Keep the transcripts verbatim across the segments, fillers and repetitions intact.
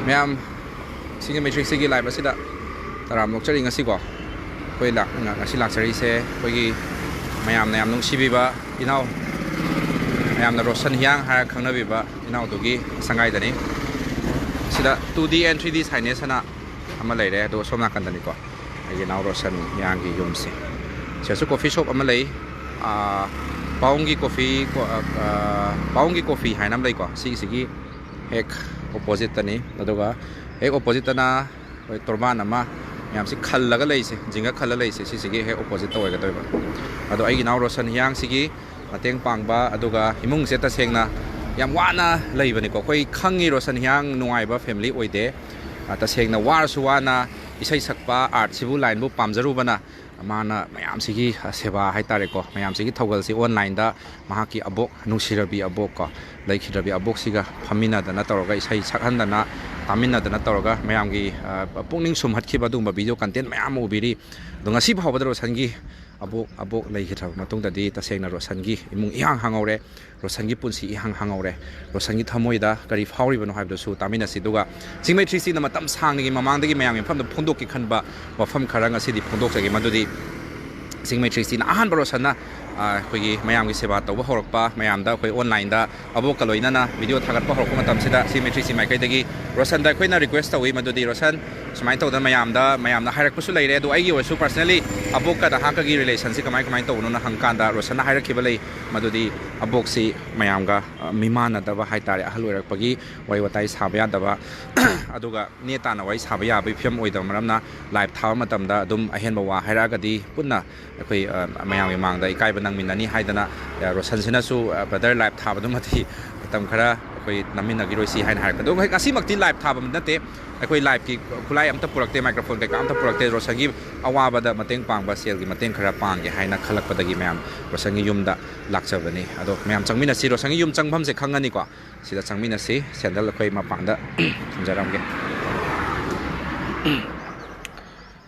ꯃꯌꯥꯝ, ꯁꯤꯡꯖꯃꯩ three ꯁꯤꯛꯁꯇꯤꯒꯤ live ꯑꯁꯤꯗ ꯇꯔꯥꯝ ꯑꯣꯛꯆꯔꯤ꯫ ꯉꯁꯤꯀꯣ, ꯑꯩꯈꯣꯏ ꯂꯥꯛ-, ꯉ-, ꯉꯁꯤ ꯂꯥꯛꯆꯔꯤꯁꯦ ꯑꯩꯈꯣꯏꯒꯤ ꯃꯌꯥꯝꯅ ꯌꯥꯝ ꯅꯨꯡꯁꯤꯕꯤꯕ ꯏꯅꯥꯎ, ꯃꯌꯥꯝꯅ ꯔꯣꯁꯟ ꯍꯤꯌꯥꯡ ꯍꯥꯏꯔ ꯈꯪꯅꯕꯤꯕ ꯏꯅꯥꯎꯗꯨꯒꯤ ꯁꯪꯒꯥꯏꯗꯅꯤ꯫ ꯁꯤꯗ two D and three D signage ꯑꯅ ꯑꯃ ꯂꯩꯔꯦ, ꯑꯗꯨꯒ ꯁꯣꯝ ꯅꯥꯀꯟꯗꯅꯤꯀꯣ ꯑꯩꯒꯤ ꯏꯅꯥꯎ ꯔꯣꯁꯟ ꯍꯤꯌꯥꯡꯒꯤ ꯌꯨꯝꯁꯦ꯫ ꯁꯤꯗꯁꯨ coffee shop ꯑꯃ ꯂꯩ, ꯑꯥ, ꯄꯥꯎꯡꯒꯤ coffee ꯀꯣ-, ꯑꯥ, ꯑꯥ, ꯄꯥꯎꯡꯒꯤ coffee ꯍꯥꯏꯅ ꯑꯃ ꯂꯩꯀꯣ, ꯁꯤꯒꯤꯁꯤꯒꯤ ꯍꯦꯛ oppositeꯇꯅꯤ꯫ ꯑꯗꯨꯒ ꯍꯦꯛ oppositeꯇꯅ ꯑꯩꯈꯣꯏ ꯇꯣꯔꯕꯥꯟ ꯑꯃ ꯃꯌꯥꯝꯁꯤ ꯈꯜꯂꯒ ꯂꯩꯁꯦ, ꯖꯤꯡꯒ ꯈꯜꯂ ꯂꯩꯁꯦ, ꯁꯤꯁꯤꯒꯤ ꯍꯦꯛ oppositeꯇ ꯑꯣꯏꯒꯗꯣꯏꯕ꯫ ꯑꯗꯣ ꯑꯩꯒꯤ ꯏꯅꯥꯎ ꯔꯣꯁꯟ ꯍꯤꯌꯥꯡꯁꯤꯒꯤ ꯃꯇꯦꯡ ꯄꯥꯡꯕ, ꯑꯗꯨꯒ ꯏꯃꯨꯡꯁꯦ ꯇꯁꯦꯡꯅ ꯌꯥꯝ ꯋꯥꯅ ꯂꯩꯕꯅꯤꯀꯣ꯫ ꯑꯩꯈꯣꯏ ꯈꯪꯉꯤ ꯔꯣꯁꯟ ꯍꯤꯌꯥꯡ ꯅꯨꯡꯉꯥꯏꯕ family ꯑꯣꯏꯗꯦ꯫ ꯑ, ꯇꯁꯦꯡꯅ ꯋꯥꯔꯁꯨ ꯋꯥꯅ ꯏꯁꯩ ꯁꯛꯄ, artꯁꯤꯕꯨ lineꯕꯨ ꯄꯥꯝꯖꯔꯨꯕꯅ ꯃꯥꯅ ꯃꯌꯥꯝꯁꯤꯒꯤ, ꯑ, ꯁꯦꯕꯥ ꯍꯥꯏꯇꯥꯔꯦꯀꯣ, ꯃꯌꯥꯝꯁꯤꯒꯤ ꯊꯧꯒꯜꯁꯤ onlineꯗ ꯃꯍꯥꯛꯀꯤ ꯑꯕꯣꯛ, ꯅꯨꯡꯁꯤꯔꯕꯤ ꯑꯕꯣꯛ ꯀꯣ, ꯂꯩꯈꯤꯗ꯭ꯔꯕꯤ ꯑꯕꯣꯛꯁꯤꯒ ꯐꯝꯃꯤꯟꯅꯗꯅ ꯇꯧꯔꯒ, ꯏꯁꯩ ꯁꯛꯍꯟꯗꯅ, ꯇꯥꯃꯤꯟꯅꯗꯅ ꯇꯧꯔꯒ ꯃꯌꯥꯝꯒꯤ, ꯑ, ꯄꯨꯛꯅꯤꯡ ꯁꯨꯝꯍꯠꯈꯤꯕ ꯑꯗꯨꯒꯨꯝꯕ video content ꯃꯌꯥꯝ ꯑꯃ ꯎꯕꯤꯔꯤ꯫ ꯑꯗꯣ ꯉꯁꯤ ꯐꯥꯎꯕꯗ ꯔꯣꯁꯟꯒꯤ ꯑꯕꯣꯛ, ꯑꯕꯣꯛ ꯂꯩꯈꯤꯗ꯭ꯔꯕ ꯃꯇꯨꯡꯗꯗꯤ ꯇꯁꯦꯡꯅ ꯔꯣꯁꯟꯒꯤ ꯏꯃꯨꯡ ꯏꯍꯥꯡ ꯍꯥꯡꯍꯧꯔꯦ, ꯔꯣꯁꯟꯒꯤ ꯄꯨꯟꯁꯤ ꯏꯍꯥꯡ ꯍꯥꯡꯍꯧꯔꯦ꯫ ꯔꯣꯁꯟꯒꯤ ꯊꯃꯣꯏꯗ ꯀꯔꯤ ꯐꯥꯎꯔꯤꯕꯅꯣ ꯍꯥꯏꯕꯗꯨꯁꯨ ꯇꯥꯃꯤꯟꯅꯁꯤ꯫ ꯑꯗꯨꯒ ꯆꯤꯡꯃꯩ ꯊ꯭ꯔꯤ ꯁꯤꯛꯁꯇꯤꯅ ꯃꯇꯝ ꯁꯥꯡꯅꯒꯤ ꯃꯃꯥꯡꯗꯒꯤ ꯃꯌꯥꯝꯒꯤ ꯃꯐꯝꯗ ꯐꯣꯡꯗꯣꯛꯀꯦ ꯈꯟꯕ ꯋꯥꯐꯝ ꯈꯔ ꯉꯁꯤꯗꯤ ꯐꯣꯡꯗꯣꯛꯆꯒꯦ꯫ ꯃꯗꯨꯗꯤ ꯆꯤꯡꯃꯩ ꯊ꯭ꯔꯤ ꯁꯤꯛꯁꯇꯤꯅ ꯑꯍꯥꯟꯕ ꯔꯣꯁꯟꯅ, ꯑ, ꯑꯩꯈꯣꯏꯒꯤ ꯃꯌꯥꯝꯒꯤ ꯁꯦꯕꯥ ꯇꯧꯕ ꯍꯧꯔꯛꯄ, ꯃꯌꯥꯝꯗ ꯑꯩꯈꯣꯏ onlineꯗ ꯑꯕꯣꯛꯀ ꯂꯣꯏꯅꯅ video ꯊꯥꯒꯠꯄ ꯍꯧꯔꯛꯄ ꯃꯇꯝꯁꯤꯗ ꯆꯤꯡꯃꯩ ꯊ꯭ꯔꯤ ꯁꯤꯛꯁꯇꯤ ꯃꯥꯏꯀꯩꯗꯒꯤ ꯔꯣꯁꯟꯗ ꯑꯩꯈꯣꯏꯅ request ꯇꯧꯏ꯫ ꯃꯗꯨꯗꯤ ꯔꯣꯁꯟ, ꯁꯨꯃꯥꯏꯅ ꯇꯧꯗꯅ ꯃꯌꯥꯝꯗ, ꯃꯌꯥꯝꯅ ꯍꯥꯏꯔꯛꯄꯁꯨ ꯂꯩꯔꯦ, ꯑꯗꯣ ꯑꯩꯒꯤ ꯑꯣꯏꯔꯁꯨ personally ꯑꯕꯣꯛꯀ ꯅꯍꯥꯛꯀꯒꯤ relationꯁꯤ ꯀꯃꯥꯏ ꯀꯃꯥꯏꯅ ꯇꯧꯕꯅꯣꯅ ꯍꯪꯀꯥꯟꯗ ꯔꯣꯁꯟꯅ ꯍꯥꯏꯔꯛꯈꯤꯕ ꯂꯩ꯫ ꯃꯗꯨꯗꯤ ꯑꯕꯣꯛꯁꯤ ꯃꯌꯥꯝꯒ, ꯑ, ꯃꯤꯃꯥꯟꯅꯗꯕ ꯍꯥꯏꯇꯥꯔꯦ, ꯑꯍꯜ ꯑꯣꯏꯔꯛꯄꯒꯤ ꯋꯥꯔꯤ ꯋꯥꯇꯥꯏ ꯁꯥꯕ ꯌꯥꯗꯕ, ꯑꯗꯨꯒ ꯅꯦ ꯇꯥꯅ ꯋꯥꯔꯤ ꯁꯥꯕ ꯌꯥꯕꯒꯤ ꯐꯤꯕꯝ ꯑꯣꯏꯗꯕ ꯃꯔꯝꯅ live ꯊꯥꯕ ꯃꯇꯝꯗ ꯑꯗꯨꯝ ꯑꯍꯦꯟꯕ ꯋꯥ ꯍꯥꯏꯔꯛꯑꯒꯗꯤ ꯄꯨꯟꯅ ꯑꯩꯈꯣꯏ, ꯑ, ꯃꯌꯥꯝꯒꯤ ꯃꯥꯡꯗ ꯏꯀꯥꯏꯕ ꯅꯪꯃꯤꯟꯅꯅꯤ ꯍꯥꯏꯗꯅ, ꯑ, ꯔꯣꯁꯟꯁꯤꯅꯁꯨ, ꯑ, "Brother, live ꯊꯥꯕꯗꯨꯃꯗꯤ ꯃꯇꯝ ꯈꯔ ꯑꯩꯈꯣꯏ ꯅꯝꯃꯤꯟꯅꯈꯤꯔꯣꯏꯁꯤ" ꯍꯥꯏꯅ ꯍꯥꯏꯔꯛꯄ꯫ ꯑꯗꯣ ꯍꯦꯛ ꯉꯁꯤꯃꯛꯇꯤ live ꯊꯥꯕ ꯅꯠꯇꯦ, ꯑꯩꯈꯣꯏ liveꯀꯤ ꯈꯨꯠꯂꯥꯏ ꯑꯝꯇ ꯄꯨꯔꯛꯇꯦ, microphone ꯀꯩꯀꯥ ꯑꯝꯇ ꯄꯨꯔꯛꯇꯦ꯫ ꯔꯣꯁꯟꯒꯤ ꯑꯋꯥꯕꯗ ꯃꯇꯦꯡ ꯄꯥꯡꯕ, ꯁꯦꯜꯒꯤ ꯃꯇꯦꯡ ꯈꯔ ꯄꯥꯡꯒꯦ ꯍꯥꯏꯅ ꯈꯜꯂꯛꯄꯗꯒꯤ ꯃꯌꯥꯝ ꯔꯣꯁꯟꯒꯤ ꯌꯨꯝꯗ ꯂꯥꯛꯆꯕꯅꯤ꯫ ꯑꯗꯣ ꯃꯌꯥꯝ ꯆꯪꯃꯤꯟꯅꯁꯤ, ꯔꯣꯁꯟꯒꯤ ꯌꯨꯝ ꯆꯪꯐꯝꯁꯦ ꯈꯪꯉꯅꯤꯀꯣ꯫ ꯁꯤꯗ ꯆꯪꯃꯤꯟꯅꯁꯤ꯫ Sandal ꯑꯩꯈꯣꯏ ꯃꯄꯥꯟꯗ ꯊꯝꯖꯔꯝꯒꯦ꯫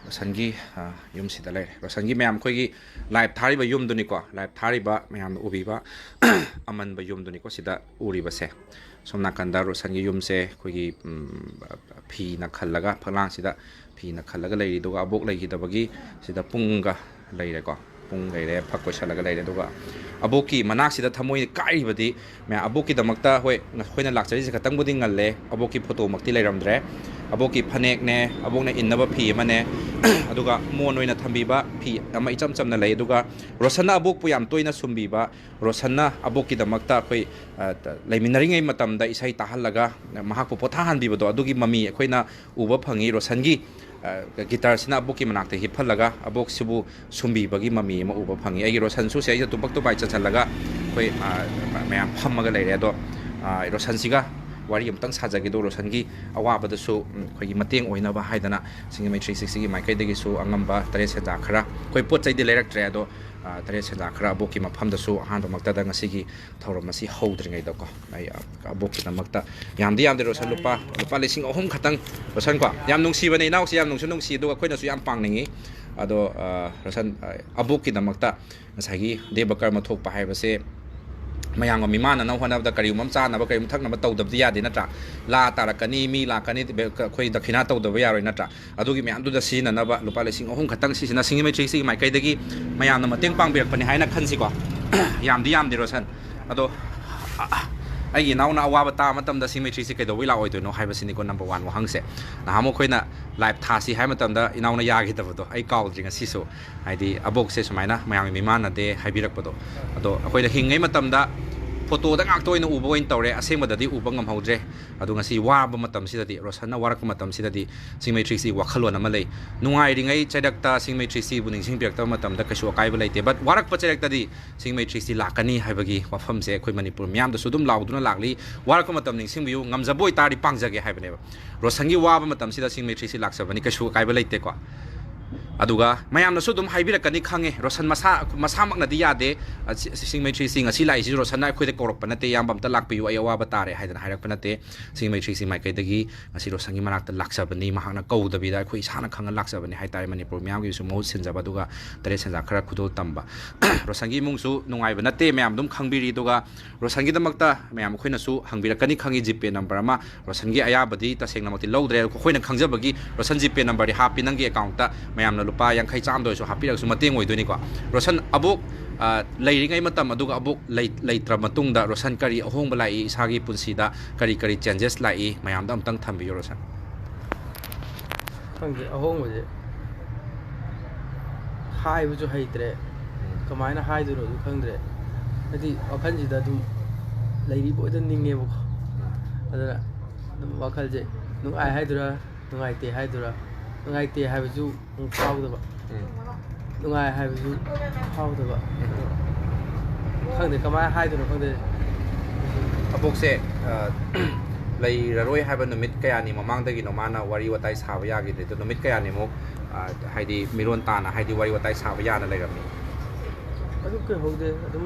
ꯔꯣꯁꯟꯒꯤ, ꯑ, ꯌꯨꯝꯁꯤꯗ ꯂꯩꯔꯦ꯫ ꯔꯣꯁꯟꯒꯤ ꯃꯌꯥꯝ ꯑꯩꯈꯣꯏꯒꯤ live ꯊꯥꯔꯤꯕ ꯌꯨꯝꯗꯨꯅꯤꯀꯣ, live ꯊꯥꯔꯤꯕ ꯃꯌꯥꯝꯅ ꯎꯕꯤꯕ ꯑꯃꯟꯕ ꯌꯨꯝꯗꯨꯅꯤꯀꯣ ꯁꯤꯗ ꯎꯔꯤꯕꯁꯦ꯫ ꯁꯣꯝ ꯅꯥꯀꯟꯗ ꯔꯣꯁꯟꯒꯤ ꯌꯨꯝꯁꯦ ꯑꯩꯈꯣꯏꯒꯤ, ꯎꯝ, ꯐꯤꯅ ꯈꯜꯂꯒ, ꯐꯛꯂꯥꯡꯁꯤꯗ ꯐꯤꯅ ꯈꯜꯂꯒ ꯂꯩꯔꯤ꯫ ꯑꯗꯨꯒ ꯑꯕꯣꯛ ꯂꯩꯈꯤꯗꯕꯒꯤ ꯁꯤꯗ ꯄꯨꯡꯒ ꯂꯩꯔꯦꯀꯣ, ꯄꯨꯡ ꯂꯩꯔꯦ, ꯐꯛ ꯀꯣꯏꯁꯜꯂꯒ ꯂꯩꯔꯦ꯫ ꯑꯗꯨꯒ ꯑꯕꯣꯛꯀꯤ ꯃꯅꯥꯛꯁꯤꯗ ꯊꯃꯣꯏ ꯀꯥꯏꯔꯤꯕꯗꯤ, ꯃꯌꯥꯝ, ꯑꯕꯣꯛꯀꯤꯗꯃꯛꯇ, ꯍꯣꯏ, ꯑꯩꯈꯣꯏꯅ ꯂꯥꯛꯆꯔꯤꯁꯦ ꯈꯇꯪꯕꯨꯗꯤ ꯉꯜꯂꯦ, ꯑꯕꯣꯛꯀꯤ ꯐꯣꯇꯣꯃꯛꯇꯤ ꯂꯩꯔꯝꯗ꯭ꯔꯦ꯫ ꯑꯕꯣꯛꯀꯤ ꯐꯅꯦꯛꯅꯦ, ꯑꯕꯣꯛꯅ ꯏꯟꯅꯕ ꯐꯤ ꯑꯃꯅꯦ, ꯑꯗꯨꯒ ꯃꯣꯟ ꯑꯣꯏꯅ ꯊꯝꯕꯤꯕ ꯐꯤ ꯑꯃ ꯏꯆꯝ ꯆꯝꯅ ꯂꯩ꯫ ꯑꯗꯨꯒ ꯔꯣꯁꯟꯅ ꯑꯕꯣꯛꯄꯨ ꯌꯥꯝ ꯇꯣꯏꯅ ꯁꯨꯝꯕꯤꯕ, ꯔꯣꯁꯟꯅ ꯑꯕꯣꯛꯀꯤꯗꯃꯛꯇ ꯑꯩꯈꯣꯏ, ꯑ, ꯇ-, ꯂꯩꯃꯤꯟꯅꯔꯤꯉꯩ ꯃꯇꯝꯗ ꯏꯁꯩ ꯇꯥꯍꯜꯂꯒ ꯃꯍꯥꯛꯄꯨ ꯄꯣꯊꯥꯍꯟꯕꯤꯕꯗꯣ, ꯑꯗꯨꯒꯤ ꯃꯃꯤ ꯑꯩꯈꯣꯏꯅ ꯎꯕ ꯐꯪꯉꯤ꯫ ꯔꯣꯁꯟꯒꯤ, ꯑ, ꯒꯤꯇꯥꯔꯁꯤꯅ ꯑꯕꯣꯛꯀꯤ ꯃꯅꯥꯛꯇ ꯍꯤꯞꯍꯜꯂꯒ ꯑꯕꯣꯛꯁꯤꯕꯨ ꯁꯨꯝꯕꯤꯕꯒꯤ ꯃꯃꯤ ꯑꯃ ꯎꯕ ꯐꯪꯉꯤ꯫ ꯑꯩꯒꯤ ꯔꯣꯁꯟꯁꯨ ꯁꯤꯗꯩꯗ ꯇꯨꯄꯛ ꯇꯨꯄꯥꯏ ꯆꯠꯁꯤꯜꯂꯒ ꯑꯩꯈꯣꯏ, ꯑ, ꯃꯌꯥꯝ ꯐꯝꯃꯒ ꯂꯩꯔꯦ꯫ ꯑꯗꯣ, ꯑ, ꯔꯣꯁꯟꯁꯤꯒ ꯋꯥꯔꯤ ꯑꯃꯇꯪ ꯁꯥꯖꯒꯦ꯫ ꯑꯗꯣ ꯔꯣꯁꯟꯒꯤ ꯑꯋꯥꯕꯗꯁꯨ, ꯎꯝ, ꯑꯩꯈꯣꯏꯒꯤ ꯃꯇꯦꯡ ꯑꯣꯏꯅꯕ ꯍꯥꯏꯗꯅ ꯁꯤꯡꯖꯃꯩ ꯊ꯭ꯔꯤ ꯁꯤꯛꯁꯇꯤꯒꯤ ꯃꯥꯏꯀꯩꯗꯒꯤꯁꯨ ꯑꯉꯝꯕ ꯇꯔꯦꯠ ꯁꯦꯟꯖꯥ ꯈꯔ, ꯑꯩꯈꯣꯏ ꯄꯣꯠ ꯆꯩꯗꯤ ꯂꯩꯔꯛꯇ꯭ꯔꯦ, ꯑꯗꯣ, ꯑ, ꯇꯔꯦꯠ ꯁꯦꯟꯖꯥ ꯈꯔ ꯑꯕꯣꯛꯀꯤ ꯃꯐꯝꯗꯁꯨ ꯑꯍꯥꯟꯕꯃꯛꯇꯗ ꯉꯁꯤꯒꯤ ꯊꯧꯔꯝ ꯑꯁꯤ ꯍꯧꯗ꯭ꯔꯤꯉꯩꯗꯀꯣ, ꯑꯩ, ꯑ, ꯑꯕꯣꯛꯀꯤꯗꯃꯛꯇ ꯌꯥꯝꯗꯤ ꯌꯥꯝꯗꯦ ꯔꯣꯁꯟ, ꯂꯨꯄꯥ, ꯂꯨꯄꯥ ꯂꯤꯁꯤꯡ ꯑꯍꯨꯝ ꯈꯛꯇꯪ꯫ ꯔꯣꯁꯟ ꯀꯣ, ꯌꯥꯝ ꯅꯨꯡꯁꯤꯕꯅꯦ ꯏꯅꯥꯎꯁꯤ, ꯌꯥꯝ ꯅꯨꯡꯁꯨ ꯅꯨꯡꯁꯤ, ꯑꯗꯨꯒ ꯑꯩꯈꯣꯏꯅꯁꯨ ꯌꯥꯝ ꯄꯥꯡꯅꯤꯡꯉꯤ꯫ ꯑꯗꯣ, ꯑ, ꯔꯣꯁꯟ, ꯑ, ꯑꯕꯣꯛꯀꯤꯗꯃꯛꯇ ꯉꯁꯥꯏꯒꯤ ꯗꯦꯕ ꯀꯔꯃ ꯊꯣꯛꯄ ꯍꯥꯏꯕꯁꯦ ꯃꯌꯥꯝꯒ ꯃꯤꯃꯥꯟꯅꯅꯕ ꯍꯣꯠꯅꯕꯗ ꯀꯔꯤꯒꯨꯝꯕ ꯑꯃ ꯆꯥꯅꯕ ꯀꯔꯤꯒꯨꯝꯕ ꯊꯛꯅꯕ ꯇꯧꯗꯕꯗꯤ ꯌꯥꯗꯦ ꯅꯠꯇ꯭ꯔꯥ? ꯂꯥ ꯇꯥꯔꯛꯀꯅꯤ, ꯃꯤ ꯂꯥꯛꯀꯅꯤ, ꯑꯩꯈꯣꯏ ꯗꯈꯤꯅꯥ ꯇꯧꯗꯕ ꯌꯥꯔꯣꯏ ꯅꯠꯇ꯭ꯔꯥ? ꯑꯗꯨꯒꯤ ꯃꯌꯥꯝꯗꯨꯗ ꯁꯤꯖꯤꯟꯅꯅꯕ ꯂꯨꯄꯥ ꯂꯤꯁꯤꯡ ꯑꯍꯨꯝ ꯈꯛꯇꯪ ꯁꯤꯁꯤꯅ ꯁꯤꯡꯖꯃꯩ ꯊ꯭ꯔꯤ ꯁꯤꯛꯁꯇꯤꯒꯤ ꯃꯥꯏꯀꯩꯗꯒꯤ ꯃꯌꯥꯝꯅ ꯃꯇꯦꯡ ꯄꯥꯡꯕꯤꯔꯛꯄꯅꯤ ꯍꯥꯏꯅ ꯈꯟꯁꯤꯀꯣ꯫ ꯌꯥꯝꯗꯤ ꯌꯥꯝꯗꯦ ꯔꯣꯁꯟ, ꯑꯗꯣ, ꯑ, ꯑ, ꯑꯩꯒꯤ ꯏꯅꯥꯎꯅ ꯑꯋꯥꯕ ꯇꯥꯕ ꯃꯇꯝꯗ ꯁꯤꯡꯖꯃꯩ ꯊ꯭ꯔꯤ ꯁꯤꯛꯁꯇꯤ ꯀꯩꯗꯧꯕꯩ ꯂꯥꯛꯑꯣꯏꯗꯣꯏꯅꯣ ꯍꯥꯏꯕꯁꯤꯅꯤꯀꯣ number one ꯋꯥꯍꯪꯁꯦ꯫ ꯅꯍꯥꯟꯃꯨꯛ ꯑꯩꯈꯣꯏꯅ live ꯊꯥꯁꯤ ꯍꯥꯏꯕ ꯃꯇꯝꯗ ꯏꯅꯥꯎꯅ ꯌꯥꯈꯤꯗꯕꯗꯣ ꯑꯩ ꯀꯥꯎꯗ꯭ꯔꯤ ꯉꯁꯤꯁꯨ꯫ ꯍꯥꯏꯗꯤ ꯑꯕꯣꯛꯁꯦ ꯁꯨꯃꯥꯏꯅ ꯃꯌꯥꯝꯒꯤ ꯃꯤꯃꯥꯟꯅꯗꯦ ꯍꯥꯏꯕꯤꯔꯛꯄꯗꯣ, ꯑꯗꯣ ꯑꯩꯈꯣꯏꯅ ꯍꯤꯡꯉꯩ ꯃꯇꯝꯗ ꯐꯣꯇꯣꯗ ꯉꯥꯛꯇ ꯑꯣꯏꯅ ꯎꯕ ꯑꯣꯏꯅ ꯇꯧꯔꯦ, ꯑꯁꯦꯡꯕꯗꯗꯤ ꯎꯕ ꯉꯝꯍꯧꯗ꯭ꯔꯦ꯫ ꯑꯗꯣ ꯉꯁꯤ ꯋꯥꯕ ꯃꯇꯝꯁꯤꯗꯗꯤ, ꯔꯣꯁꯟꯅ ꯋꯥꯔꯛꯄ ꯃꯇꯝꯁꯤꯗꯗꯤ ꯁꯤꯡꯖꯃꯩ ꯊ꯭ꯔꯤ ꯁꯤꯛꯁꯇꯤ ꯋꯥꯈꯜꯂꯣꯟ ꯑꯃ ꯂꯩ꯫ ꯅꯨꯡꯉꯥꯏꯔꯤꯉꯩ ꯆꯩꯔꯛꯇ ꯁꯤꯡꯖꯃꯩ ꯊ꯭ꯔꯤ ꯁꯤꯛꯁꯇꯤꯕꯨ ꯅꯤꯡꯁꯤꯡꯕꯤꯔꯛꯇꯕ ꯃꯇꯝꯗ ꯀꯩꯁꯨ ꯑꯀꯥꯏꯕ ꯂꯩꯇꯦ, but ꯋꯥꯔꯛꯄ ꯆꯩꯔꯛꯇꯗꯤ ꯁꯤꯡꯖꯃꯩ ꯊ꯭ꯔꯤ ꯁꯤꯛꯁꯇꯤ ꯂꯥꯛꯀꯅꯤ ꯍꯥꯏꯕꯒꯤ ꯋꯥꯐꯝꯁꯦ ꯑꯩꯈꯣꯏ ꯃꯅꯤꯄꯨꯔ ꯃꯤꯌꯥꯝꯗꯁꯨ ꯑꯗꯨꯝ ꯂꯥꯎꯗꯨꯅ ꯂꯥꯛꯂꯤ꯫ ꯋꯥꯔꯛꯄ ꯃꯇꯝ ꯅꯤꯡꯁꯤꯡꯕꯤꯌꯨ, ꯉꯝꯖꯕ ꯑꯣꯏꯇꯥꯔꯗꯤ ꯄꯥꯡꯖꯒꯦ ꯍꯥꯏꯕꯅꯦꯕ꯫ ꯔꯣꯁꯟꯒꯤ ꯋꯥꯕ ꯃꯇꯝꯁꯤꯗ ꯁꯤꯡꯖꯃꯩ ꯊ꯭ꯔꯤ ꯁꯤꯛꯁꯇꯤ ꯂꯥꯛꯆꯕꯅꯤ, ꯀꯩꯁꯨ ꯑꯀꯥꯏꯕ ꯂꯩꯇꯦꯀꯣ꯫ ꯑꯗꯨꯒ ꯃꯌꯥꯝꯅꯁꯨ ꯑꯗꯨꯝ ꯍꯥꯏꯕꯤꯔꯛꯀꯅꯤ ꯈꯪꯉꯦ, ꯔꯣꯁꯟ ꯃꯁꯥ, ꯃꯁꯥꯃꯛꯅꯗꯤ ꯌꯥꯗꯦ꯫ ꯑ, ꯁꯤ-, ꯁꯤꯡꯃꯩ ꯊ꯭ꯔꯤ ꯁꯤ ꯉꯁꯤ ꯂꯥꯛꯏꯁꯤ ꯔꯣꯁꯟꯅ ꯑꯩꯈꯣꯏꯗ ꯀꯧꯔꯛꯄ ꯅꯠꯇꯦ, "ꯏꯌꯥꯝꯕ ꯑꯝꯇ ꯂꯥꯛꯄꯤꯌꯨ, ꯑꯩ ꯑꯋꯥꯕ ꯇꯥꯔꯦ" ꯍꯥꯏꯗꯅ ꯍꯥꯏꯔꯛꯄ ꯅꯠꯇꯦ꯫ ꯁꯤꯡꯃꯩ ꯊ꯭ꯔꯤ ꯁꯤ ꯃꯥꯏꯀꯩꯗꯒꯤ ꯉꯁꯤ ꯔꯣꯁꯟꯒꯤ ꯃꯅꯥꯛꯇ ꯂꯥꯛꯆꯕꯅꯤ, ꯃꯍꯥꯛꯅ ꯀꯧꯗꯕꯤꯗ ꯑꯩꯈꯣꯏ ꯏꯁꯥꯅ ꯈꯪꯅ ꯂꯥꯛꯆꯕꯅꯤ ꯍꯥꯏ ꯇꯥꯔꯦ꯫ ꯃꯅꯤꯄꯨꯔ ꯃꯤꯌꯥꯝꯒꯤꯁꯨ ꯃꯍꯨꯠ ꯁꯤꯟꯖꯕ, ꯑꯗꯨꯒ ꯇꯔꯦꯠ ꯁꯦꯟꯖꯥ ꯈꯔ ꯈꯨꯗꯣꯜ ꯇꯝꯕ꯫ ꯔꯣꯁꯟꯒꯤ ꯏꯃꯨꯡꯁꯨ ꯅꯨꯡꯉꯥꯏꯕ ꯅꯠꯇꯦ, ꯃꯌꯥꯝ ꯑꯗꯨꯝ ꯈꯪꯕꯤꯔꯤ꯫ ꯑꯗꯨꯒ ꯔꯣꯁꯟꯒꯤꯗꯃꯛꯇ ꯃꯌꯥꯝ ꯑꯩꯈꯣꯏꯅꯁꯨ ꯍꯪꯕꯤꯔꯛꯀꯅꯤ ꯈꯪꯉꯤ, GPay number ꯑꯃ꯫ ꯔꯣꯁꯟꯒꯤ ꯑꯌꯥꯕꯗꯤ ꯇꯁꯦꯡꯅꯃꯛꯇꯤ ꯂꯧꯗ꯭ꯔꯦ꯫ ꯑꯩꯈꯣꯏꯅ ꯈꯪꯖꯕꯒꯤ ꯔꯣꯁꯟ GPay numberꯗꯤ ꯍꯥꯞꯄꯤ ꯅꯪꯒꯤ accountꯇ꯫ ꯃꯌꯥꯝꯅ ꯂꯨꯄꯥ ꯌꯥꯡꯈꯩ, ꯆꯥꯝꯃꯗ ꯑꯣꯏꯔꯁꯨ ꯍꯥꯞꯄꯤꯔꯒꯁꯨ ꯃꯇꯦꯡ ꯑꯣꯏꯗꯣꯏꯅꯤꯀꯣ꯫ ꯔꯣꯁꯟ, ꯑꯕꯣꯛ, ꯑ, ꯂꯩꯔꯤꯉꯩ ꯃꯇꯝ ꯑꯗꯨꯒ ꯑꯕꯣꯛ ꯂꯩ-, ꯂꯩꯇ꯭ꯔ ꯃꯇꯨꯡꯗ ꯔꯣꯁꯟ ꯀꯔꯤ ꯑꯍꯣꯡꯕ ꯂꯥꯛꯏ, ꯏꯁꯥꯒꯤ ꯄꯨꯟꯁꯤꯗ ꯀꯔꯤ ꯀꯔꯤ changes ꯂꯥꯛꯏ, ꯃꯌꯥꯝꯗ ꯑꯝꯇꯪ ꯊꯝꯕꯤꯌꯨ, ꯔꯣꯁꯟ꯫ ꯈꯪꯗꯦ, ꯑꯍꯣꯡꯕꯁꯦ ꯍꯥꯏꯕꯁꯨ ꯍꯩꯇ꯭ꯔꯦ, ꯀꯃꯥꯏꯅ ꯍꯥꯏꯗꯣꯏꯅꯣꯁꯨ ꯈꯪꯗ꯭ꯔꯦ꯫ ꯍꯥꯏꯗꯤ, ꯋꯥꯈꯜꯁꯤꯗ ꯑꯗꯨꯝ ꯂꯩꯔꯤ ꯕꯣꯏꯗ ꯅꯤꯡꯉꯦꯕꯀꯣ꯫ ꯑꯗꯨꯅ ꯑꯗꯨꯝ ꯋꯥꯈꯜꯁꯦ ꯅꯨꯡꯉꯥꯏ ꯍꯥꯏꯗꯣꯏꯔꯥ, ꯅꯨꯡꯉꯥꯏꯇꯦ ꯍꯥꯏꯗꯣꯏꯔꯥ? ꯅꯨꯡꯉꯥꯏꯇꯦ ꯍꯥꯏꯕꯁꯨ ꯑꯃꯨꯛ ꯐꯥꯎꯗꯕ, ꯎꯝ꯫ ꯅꯨꯡꯉꯥꯏ ꯍꯥꯏꯕꯁꯨ ꯐꯥꯎꯗꯕ꯫ ꯎꯝ꯫ ꯈꯪꯗꯦ, ꯀꯃꯥꯏꯅ ꯍꯥꯏꯗꯣꯏꯅꯣ ꯈꯪꯗꯦ꯫ ꯑꯕꯣꯛꯁꯦ, ꯑ, ꯂꯩꯔꯔꯣꯏ ꯍꯥꯏꯕ ꯅꯨꯃꯤꯠ ꯀꯌꯥꯅꯤ ꯃꯃꯥꯡꯗꯒꯤꯅꯣ ꯃꯥꯅ ꯋꯥꯔꯤ ꯋꯥꯇꯥꯏ ꯁꯥꯕ ꯌꯥꯈꯤꯗ꯭ꯔꯤꯗꯣ? ꯅꯨꯃꯤꯠ ꯀꯌꯥꯅꯤꯃꯨꯛ, ꯑ, ꯍꯥꯏꯗꯤ ꯃꯤꯔꯣꯟ ꯇꯥꯅ, ꯍꯥꯏꯗꯤ ꯋꯥꯔꯤ ꯋꯥꯇꯥꯏ ꯁꯥꯕ ꯌꯥꯅ ꯂꯩꯔꯝꯃꯤ? ꯑꯗꯨ ꯀꯩꯍꯧꯗꯦ, ꯑꯗꯨꯝ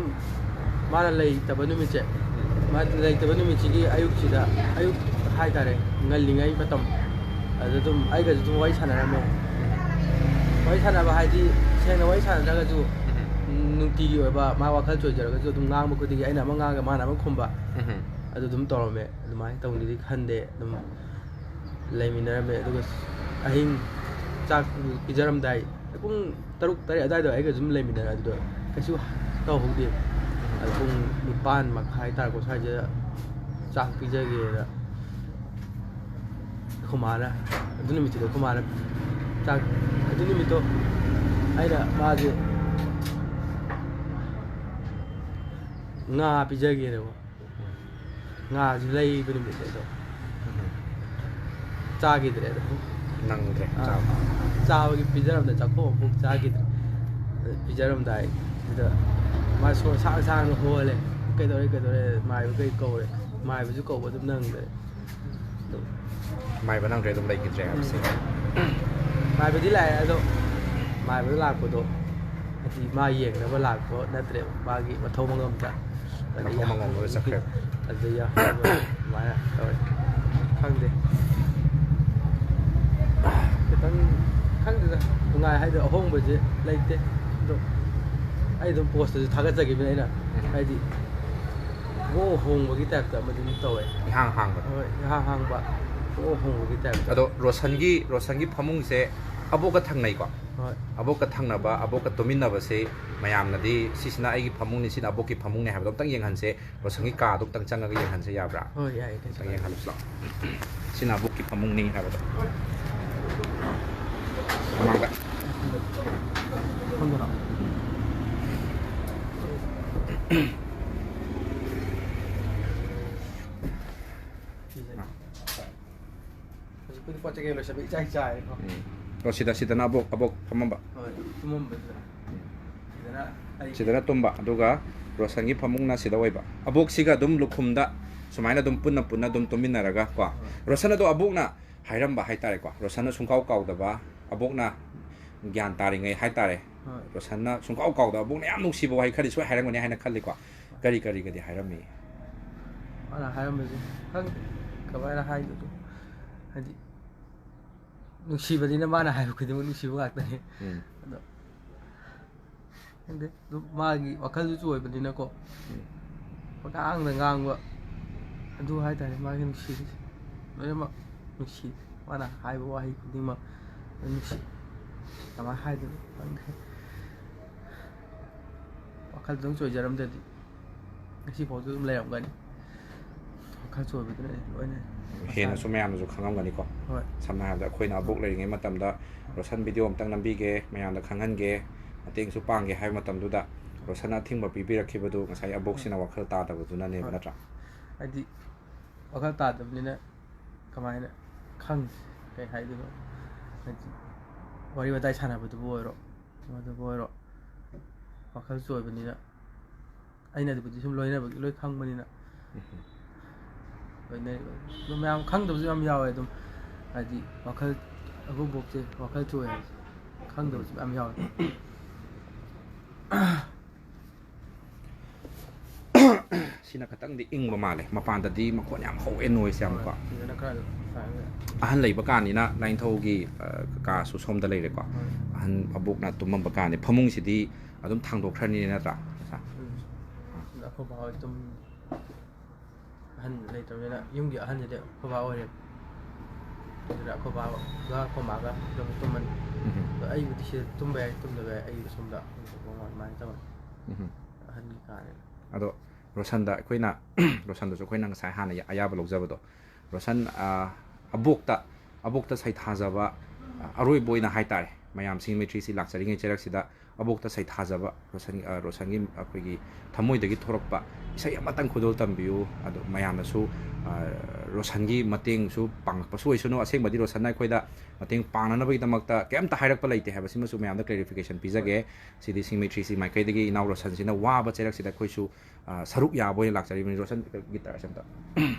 ꯃꯥꯅ ꯂꯩꯇꯕ ꯅꯨꯃꯤꯠꯁꯦ, ꯎꯝ꯫ ꯃꯥ ꯂꯩꯇꯕ ꯅꯨꯃꯤꯠꯁꯤꯒꯤ ꯑꯌꯨꯛꯁꯤꯗ, ꯑꯌꯨꯛ ꯍꯥꯏꯇꯥꯔꯦ, ꯉꯜꯂꯤꯉꯩ ꯃꯇꯝ, ꯑꯗꯨꯗ ꯑꯗꯨꯝ ꯑꯩꯒꯁꯨ ꯑꯗꯨꯝ ꯋꯥꯔꯤ ꯁꯥꯟꯅꯔꯝꯃꯦ꯫ ꯋꯥꯔꯤ ꯁꯥꯟꯅꯕ ꯍꯥꯏꯗꯤ, ꯁꯦꯡꯅ ꯋꯥꯔꯤ ꯁꯥꯟꯅꯗ꯭ꯔꯒꯁꯨ, ꯎꯝ꯫ ꯅꯨꯡꯇꯤꯒꯤ ꯑꯣꯏꯕ ꯃꯥ ꯋꯥꯈꯜ ꯆꯣꯏꯖꯔꯒꯁꯨ ꯑꯗꯨꯝ ꯉꯥꯡꯕ ꯈꯨꯗꯤꯡꯒꯤ ꯑꯩꯅ ꯑꯃ ꯉꯥꯡꯉꯒ ꯃꯥꯅ ꯑꯃ ꯈꯨꯝꯕ, ꯎꯝ꯫ ꯑꯗꯨ ꯑꯗꯨꯝ ꯇꯧꯔꯝꯃꯦ꯫ ꯑꯗꯨꯃꯥꯏꯅ ꯇꯧꯅꯤꯗꯤ ꯈꯟꯗꯦ꯫ ꯑꯗꯨꯝ ꯂꯩꯃꯤꯟꯅꯔꯝꯃꯦ꯫ ꯑꯗꯨꯒ ꯑꯍꯤꯡ ꯆꯥꯛ ꯄꯤꯖꯔꯝꯗꯥꯏ ꯄꯨꯡ ꯇꯔꯨꯛ ꯇꯔꯦꯠ ꯑꯗꯨꯋꯥꯏꯗ ꯑꯩꯒ ꯑꯗꯨꯝ ꯂꯩꯃꯤꯟꯅꯔꯦ꯫ ꯑꯗꯨꯗ ꯀꯩꯁꯨ ꯇꯧꯍꯧꯗꯦ꯫ ꯑꯗꯨ ꯄꯨꯡ ꯅꯤꯄꯥꯟ ꯃꯈꯥꯏ ꯇꯥꯔꯛꯄ ꯁ꯭ꯋꯥꯏꯁꯤꯗ ꯆꯥꯛ ꯄꯤꯖꯒꯦꯅ ꯑꯩꯈꯣꯏ ꯃꯥꯅ, ꯑꯗꯨ ꯅꯨꯃꯤꯠꯇꯨꯗ ꯑꯩꯈꯣꯏ ꯃꯥꯅ ꯆꯥꯛ, ꯑꯗꯨ ꯅꯨꯃꯤꯠꯇꯣ ꯑꯩꯅ ꯃꯥꯁꯦ ꯉꯥ ꯄꯤꯖꯒꯦꯅꯀꯣ꯫ ꯉꯥꯁꯨ ꯂꯩꯕ ꯅꯨꯃꯤꯠꯅꯦ ꯑꯗꯣ꯫ ꯎꯝ꯫ ꯆꯥꯈꯤꯗ꯭ꯔꯦ ꯑꯗꯣ꯫ ꯅꯪꯗ꯭ꯔꯦ ꯑꯥ꯫ ꯆꯥꯕ꯫ ꯆꯥꯕꯒꯤ ꯄꯤꯖꯔꯝꯗꯥꯏ ꯆꯥꯛꯈꯣꯝ ꯑꯃꯐꯥꯎ ꯆꯥꯈꯤꯗ꯭ꯔꯦ꯫ ꯑꯗ ꯄꯤꯖꯔꯝꯗꯥꯏ ꯁꯤꯗ ꯃꯥ ꯁꯣꯔ ꯁꯥꯡ ꯁꯥꯡꯅ ꯍꯣꯜꯂꯦ꯫ "ꯀꯩꯗꯧꯔꯦ, ꯀꯩꯗꯧꯔꯦ?" ꯃꯥꯏꯕ ꯀꯩ ꯀꯧꯔꯦ꯫ ꯃꯥꯏꯕꯁꯨ ꯀꯧꯕ ꯑꯗꯨꯝ ꯅꯪꯗ꯭ꯔꯦ꯫ ꯑꯗꯨꯝ ꯃꯥꯏꯕ ꯅꯪꯗ꯭ꯔꯦ, ꯑꯗꯨꯝ ꯂꯩꯈꯤꯗ꯭ꯔꯦ ꯍꯥꯏꯕꯁꯦ꯫ ꯎꯝ꯫ ꯃꯥꯏꯕꯗꯤ ꯂꯥꯛꯑꯦ ꯑꯗꯣ, ꯃꯥꯏꯕꯗ ꯂꯥꯛꯄꯗꯣ ꯍꯥꯏꯗꯤ ꯃꯥ ꯌꯦꯡꯅꯕ ꯂꯥꯛꯄ ꯅꯠꯇ꯭ꯔꯦꯕ, ꯃꯥꯒꯤ ꯃꯊꯧ ꯃꯉꯝꯗ꯫ ꯃꯊꯧ ꯃꯉꯝ ꯑꯃꯗ ꯆꯠꯈ꯭ꯔꯦꯕ꯫ ꯑꯗꯨꯗ ꯌꯥꯎꯔꯒ ꯑꯗꯨꯃꯥꯏꯅ ꯇꯧꯋꯦ꯫ ꯈꯪꯗꯦ, ꯈꯤꯇꯪ ꯈꯪꯗꯦꯗ, ꯅꯨꯡꯉꯥꯏ ꯍꯥꯏꯗꯣ ꯑꯍꯣꯡꯕꯁꯦ ꯂꯩꯇꯦ꯫ ꯑꯗꯣ ꯑꯩ ꯑꯗꯨꯝ ꯄꯣꯁꯇꯁꯨ ꯊꯥꯒꯠꯆꯈꯤꯕꯅꯦ ꯑꯩꯅ, ꯍꯥꯏꯗꯤ ꯄꯨꯡꯍꯣꯡ ꯍꯣꯡꯕꯒꯤ ꯇꯥꯏꯞꯇ ꯑꯃꯗꯤ ꯑꯗꯨꯝ ꯇꯧꯋꯦ꯫ ꯏꯍꯥꯡ ꯍꯥꯡꯕꯗꯣ꯫ ꯍꯣꯏ, ꯏꯍꯥꯡ ꯍꯥꯡꯕ, ꯄꯨꯡꯍꯣꯡ ꯍꯣꯡꯕꯒꯤ ꯇꯥꯏꯞꯇ꯫ ꯑꯗꯣ ꯔꯣꯁꯟꯒꯤ ꯔꯣꯁꯟꯒꯤ ꯐꯃꯨꯡꯁꯦ ꯑꯕꯣꯛꯀ ꯊꯪꯅꯩꯀꯣ꯫ ꯍꯣꯏ꯫ ꯑꯕꯣꯛꯀ ꯊꯪꯅꯕ, ꯑꯕꯣꯛꯀ ꯇꯨꯃꯤꯟꯅꯕꯁꯦ ꯃꯌꯥꯝꯅꯗꯤ ꯁꯤꯁꯤꯅ ꯑꯩꯒꯤ ꯐꯃꯨꯡꯅꯤ, ꯁꯤꯅ ꯑꯕꯣꯛꯀꯤ ꯐꯃꯨꯡꯅꯤ ꯍꯥꯏꯕꯗꯣ ꯑꯝꯇꯪ ꯌꯦꯡꯍꯟꯁꯦ꯫ ꯔꯣꯁꯟꯒꯤ ꯀꯥꯗꯣ ꯑꯝꯇꯪ ꯆꯪꯉꯒ ꯌꯦꯡꯍꯟꯁꯦ, ꯌꯥꯕ꯭ꯔꯥ? ꯍꯣꯏ, ꯌꯥꯏꯌꯦ, ꯀꯩꯁꯨ ꯑꯝꯇꯪ ꯌꯦꯡꯍꯜꯂꯨꯁꯤ ꯂꯥꯛꯑꯣ꯫ ꯁꯤꯅ ꯑꯕꯣꯛꯀꯤ ꯐꯃꯨꯡꯅꯤ ꯍꯥꯏꯕꯗꯣ꯫ ꯃꯃꯥꯡꯗ꯫ ꯈꯪꯗꯔꯣ? ꯍꯧꯖꯤꯛꯄꯨꯗꯤ ꯄꯣꯠ ꯆꯩ ꯀꯩ ꯂꯣꯏꯁꯟꯕ ꯏꯆꯥꯏ ꯆꯥꯏꯔꯦꯀꯣ꯫ ꯎꯝ꯫ ꯑꯣ, ꯁꯤꯗ, ꯁꯤꯗꯅ ꯑꯕꯣꯛ, ꯑꯕꯣꯛ ꯐꯝꯃꯝꯕ꯫ ꯍꯣꯏ, ꯇꯨꯝꯃꯝꯕꯗꯨꯗ꯫ ꯁꯤꯗꯅ ꯑꯩ ꯁꯤꯗꯅ ꯇꯨꯝꯕ, ꯑꯗꯨꯒ ꯔꯣꯁꯟꯒꯤ ꯐꯃꯨꯡꯅ ꯁꯤꯗ ꯑꯣꯏꯕ꯫ ꯑꯕꯣꯛꯁꯤꯒ ꯑꯗꯨꯝ ꯂꯨꯈꯨꯝꯗ ꯁꯨꯃꯥꯏꯅ ꯑꯗꯨꯝ ꯄꯨꯟꯅ ꯄꯨꯟꯅ ꯑꯗꯨꯝ ꯇꯨꯝꯃꯤꯟꯅꯔꯒ ꯀꯣ꯫ ꯔꯣꯁꯟ ꯑꯗꯣ ꯑꯕꯣꯛꯅ ꯍꯥꯏꯔꯝꯕ ꯍꯥꯏꯇꯥꯔꯦꯀꯣ, ꯔꯣꯁꯟꯅ ꯁꯨꯡꯀꯥꯎ ꯀꯥꯎꯗꯕ, ꯑꯕꯣꯛꯅ ꯒ꯭ꯌꯥꯟ ꯇꯥꯔꯤꯉꯩ ꯍꯥꯏꯇꯥꯔꯦ, ꯍꯣꯏ꯫ ꯔꯣꯁꯟꯅ ꯁꯨꯡꯀꯥꯎ ꯀꯥꯎꯗꯕ, ꯑꯕꯣꯛꯅ ꯌꯥꯝ ꯅꯨꯡꯁꯤꯕ ꯋꯥꯍꯩ ꯈꯔꯗꯤ ꯁꯣꯏ ꯍꯥꯏꯔꯝꯒꯅꯤ ꯍꯥꯏꯅ ꯈꯜꯂꯤꯀꯣ꯫ ꯀꯔꯤ ꯀꯔꯤꯒꯗꯤ ꯍꯥꯏꯔꯝꯃꯤ? ꯃꯥꯅ ꯍꯥꯏꯔꯝꯕꯁꯦ ꯈꯪꯗꯦ ꯀꯃꯥꯏꯅ ꯍꯥꯏꯗꯣꯏꯅꯣ, ꯍꯥꯏꯗꯤ ꯅꯨꯡꯁꯤꯕꯅꯤꯅ ꯃꯥꯅ ꯍꯥꯏꯕ ꯈꯨꯗꯤꯡꯃꯛ ꯅꯨꯡꯁꯤꯕ ꯉꯥꯛꯇꯅꯦ꯫ ꯎꯝ꯫ ꯑꯗꯣ ꯈꯪꯗꯦ, ꯑꯗꯨꯝ ꯃꯥꯒꯤ ꯋꯥꯈꯜꯗꯨꯁꯨ ꯑꯣꯏꯕꯅꯤꯅꯀꯣ, ꯎꯝ꯫ ꯄꯉꯥꯡꯗ ꯉꯥꯡꯕ, ꯑꯗꯨ ꯍꯥꯏꯇꯥꯔꯦ ꯃꯥꯒꯤ ꯅꯨꯡꯁꯤꯕꯁꯦ꯫ ꯂꯣꯏꯅꯃꯛ ꯅꯨꯡꯁꯤ, ꯃꯥꯅ ꯍꯥꯏꯕ ꯋꯥꯍꯩ ꯈꯨꯗꯤꯡꯃꯛ ꯂꯣꯏ ꯅꯨꯡꯁꯤ꯫ ꯀꯃꯥꯏꯅ ꯍꯥꯏꯗꯣꯏꯅꯣ ꯈꯪꯗꯦ꯫ ꯋꯥꯈꯜꯗꯪ ꯆꯣꯏꯖꯔꯝꯗ꯭ꯔꯗꯤ ꯉꯁꯤ ꯐꯥꯎꯗ ꯑꯗꯨꯝ ꯂꯩꯔꯝꯒꯅꯤ꯫ ꯋꯥꯈꯜ ꯆꯣꯏꯕꯗꯨꯅ ꯂꯣꯏꯅ ꯍꯦꯟꯅꯁꯨ ꯃꯌꯥꯝꯅꯁꯨ ꯈꯪꯉꯝꯒꯅꯤꯀꯣ꯫ ꯍꯣꯏ꯫ ꯁꯝꯅ ꯍꯥꯏꯔꯕꯗ ꯑꯩꯈꯣꯏꯅ ꯑꯕꯣꯛ ꯂꯩꯔꯤꯉꯩ ꯃꯇꯝꯗ ꯔꯣꯁꯟ ꯚꯤꯗꯤꯑꯣ ꯑꯝꯇꯪ ꯅꯝꯕꯤꯒꯦ, ꯃꯌꯥꯝꯗ ꯈꯪꯍꯟꯒꯦ, ꯃꯇꯦꯡꯁꯨ ꯄꯥꯡꯒꯦ ꯍꯥꯏꯕ ꯃꯇꯝꯗꯨꯗ ꯔꯣꯁꯟꯅ ꯑꯊꯤꯡꯕ ꯄꯤꯕꯤꯔꯛꯈꯤꯕꯗꯨ ꯉꯁꯥꯏ ꯑꯕꯣꯛꯁꯤꯅ ꯋꯥꯈꯜ ꯇꯥꯗꯕꯗꯨꯅꯅꯦꯕ, ꯍꯣꯏ꯫ ꯅꯠꯇ꯭ꯔꯥ? ꯍꯥꯏꯗꯤ ꯋꯥꯈꯜ ꯇꯥꯗꯕꯅꯤꯅ ꯀꯃꯥꯏꯅ ꯈꯪ ꯀꯩ ꯍꯥꯏꯗꯣꯏꯅꯣ? ꯍꯥꯏꯗꯤ ꯋꯥꯔꯤ ꯋꯥꯇꯥꯏ ꯁꯥꯟꯅꯕꯗꯨꯕꯨ ꯑꯣꯏꯔꯣ, ꯑꯃꯗꯨꯕꯨ ꯑꯣꯏꯔꯣ, ꯋꯥꯈꯜ ꯆꯣꯏꯕꯅꯤꯅ ꯑꯩꯅ ꯑꯗꯨꯕꯨꯗꯤ ꯁꯨꯝ ꯂꯣꯏꯅꯕꯒꯤ ꯂꯣꯏ ꯈꯪꯕꯅꯤꯅ꯫ ꯂꯣꯏꯅꯔꯤꯕ ꯑꯗꯨꯝ ꯃꯌꯥꯝ ꯈꯪꯗꯕꯁꯨ ꯌꯥꯝ ꯌꯥꯎꯋꯦ꯫ ꯑꯗꯨꯝ ꯍꯥꯏꯗꯤ ꯋꯥꯈꯜ, ꯑꯕꯣꯛꯁꯦ ꯋꯥꯈꯜ ꯆꯣꯏ ꯍꯥꯏꯁꯦ ꯈꯪꯗꯕꯁꯨ ꯃꯌꯥꯝ ꯌꯥꯎꯋꯦ꯫ ꯁꯤꯅ ꯈꯇꯪꯗꯤ ꯏꯪꯕ ꯃꯥꯜꯂꯦ, ꯃꯄꯥꯟꯗꯗꯤ ꯃꯈꯣꯟ ꯌꯥꯝ ꯍꯧꯋꯦ, ꯅꯣꯏꯁ ꯌꯥꯝ ꯀꯣ꯫ ꯁꯤꯗꯅ ꯈꯔ ꯐꯔꯦ꯫ ꯑꯍꯟ ꯂꯩꯕ ꯀꯥꯅꯤꯅ ꯂꯥꯏꯅꯤꯡꯊꯧꯒꯤ ꯑ, ꯀꯥꯁꯨ ꯁꯣꯝꯗ ꯂꯩꯔꯦꯀꯣ꯫ ꯍꯣꯏ꯫ ꯑꯍꯟ ꯑꯕꯣꯛꯅ ꯇꯨꯝꯃꯝꯕ ꯀꯥꯅꯤ, ꯐꯃꯨꯡꯁꯤꯗꯤ ꯑꯗꯨꯝ ꯊꯥꯡꯗꯣꯛꯈ꯭ꯔꯅꯤ ꯅꯠꯇ꯭ꯔꯥ? ꯎꯝ꯫ ꯑꯗ ꯑꯩꯈꯣꯏ ꯕꯥ ꯍꯣꯏ ꯇꯨꯝ ꯑꯍꯟ ꯂꯩꯇ꯭ꯔꯕꯅꯤꯅ ꯌꯨꯝꯒꯤ ꯑꯍꯟꯁꯤꯗꯤ ꯑꯩꯈꯣꯏ ꯕꯥ ꯑꯣꯏꯔꯦ꯫ ꯑꯗꯨꯅ ꯑꯩꯈꯣꯏ ꯕꯥꯒ ꯑꯩꯈꯣꯏ ꯃꯥꯒ ꯑꯗꯨꯝ ꯇꯨꯝꯃꯅꯤ꯫ ꯎꯝ꯫ ꯑꯗꯣ ꯑꯩꯕꯨꯗꯤ ꯁꯤꯗ ꯇꯨꯝꯕ ꯌꯥꯏ, ꯇꯨꯝꯗꯕ ꯌꯥꯏ, ꯑꯩ ꯑꯁꯣꯝꯗ ꯑꯗꯨꯃꯥꯏꯅ ꯇꯧꯋꯦ꯫ ꯎꯝ꯫ ꯑꯍꯟꯒꯤ ꯀꯥꯅꯦꯅ꯫ ꯑꯗꯣ ꯔꯣꯁꯟꯗ ꯑꯩꯈꯣꯏꯅ ꯔꯣꯁꯟꯗꯁꯨ ꯑꯩꯈꯣꯏꯅ ꯉꯁꯥꯏ ꯍꯥꯟꯅ ꯑꯌꯥꯕ ꯂꯧꯖꯕꯗꯣ, ꯔꯣꯁꯟ ꯑ, ꯑꯕꯣꯛꯇ ꯑꯕꯣꯛꯇ ꯁꯩꯊꯥꯖꯕ, ꯑ, ꯑꯔꯣꯏꯕ ꯑꯣꯏꯅ ꯍꯥꯏꯇꯥꯔꯦ, ꯃꯌꯥꯝ ꯁꯤꯡ ꯃꯩꯇ꯭ꯔꯤꯁꯤ ꯂꯥꯛꯆꯔꯤꯉꯩ ꯆꯩꯔꯛꯁꯤꯗ ꯑꯕꯣꯛꯇ ꯁꯩꯊꯥꯖꯕ ꯔꯣꯁꯟ ꯑ, ꯔꯣꯁꯟꯒꯤ ꯑꯩꯈꯣꯏꯒꯤ ꯊꯃꯣꯏꯗꯒꯤ ꯊꯣꯔꯛꯄ ꯏꯁꯩ ꯑꯃꯇꯪ ꯈꯨꯗꯣꯜ ꯇꯝꯕꯤꯌꯨ꯫ ꯑꯗꯣ ꯃꯌꯥꯝꯅꯁꯨ ꯑ, ꯔꯣꯁꯟꯒꯤ ꯃꯇꯦꯡꯁꯨ ꯄꯥꯡꯉꯛꯄꯁꯨ ꯑꯣꯏꯁꯅꯨ꯫ ꯑꯁꯦꯡꯕꯗꯤ ꯔꯣꯁꯟꯅ ꯑꯩꯈꯣꯏꯗ ꯃꯇꯦꯡ ꯄꯥꯡꯅꯅꯕꯒꯤꯗꯃꯛꯇ ꯀꯩꯝꯇ ꯍꯥꯏꯔꯛꯄ ꯂꯩꯇꯦ ꯍꯥꯏꯕꯁꯤꯃꯁꯨ ꯃꯌꯥꯝꯗ clarification ꯄꯤꯖꯒꯦ꯫ ꯁꯤꯗꯤ ꯁꯤꯡ ꯃꯩꯇ꯭ꯔꯤꯁꯤ ꯃꯥꯏꯀꯩꯗꯒꯤ ꯏꯅꯥꯎ ꯔꯣꯁꯟꯁꯤꯅ ꯋꯥꯕ ꯆꯩꯔꯛꯁꯤꯗ ꯑꯩꯈꯣꯏꯁꯨ ꯑ, ꯁꯔꯨꯛ ꯌꯥꯕ ꯑꯣꯏꯅ ꯂꯥꯛꯆꯔꯤꯕꯅꯤ꯫ ꯔꯣꯁꯟ, ꯒꯤꯇꯥꯔꯁꯦ ꯑꯝꯇ꯫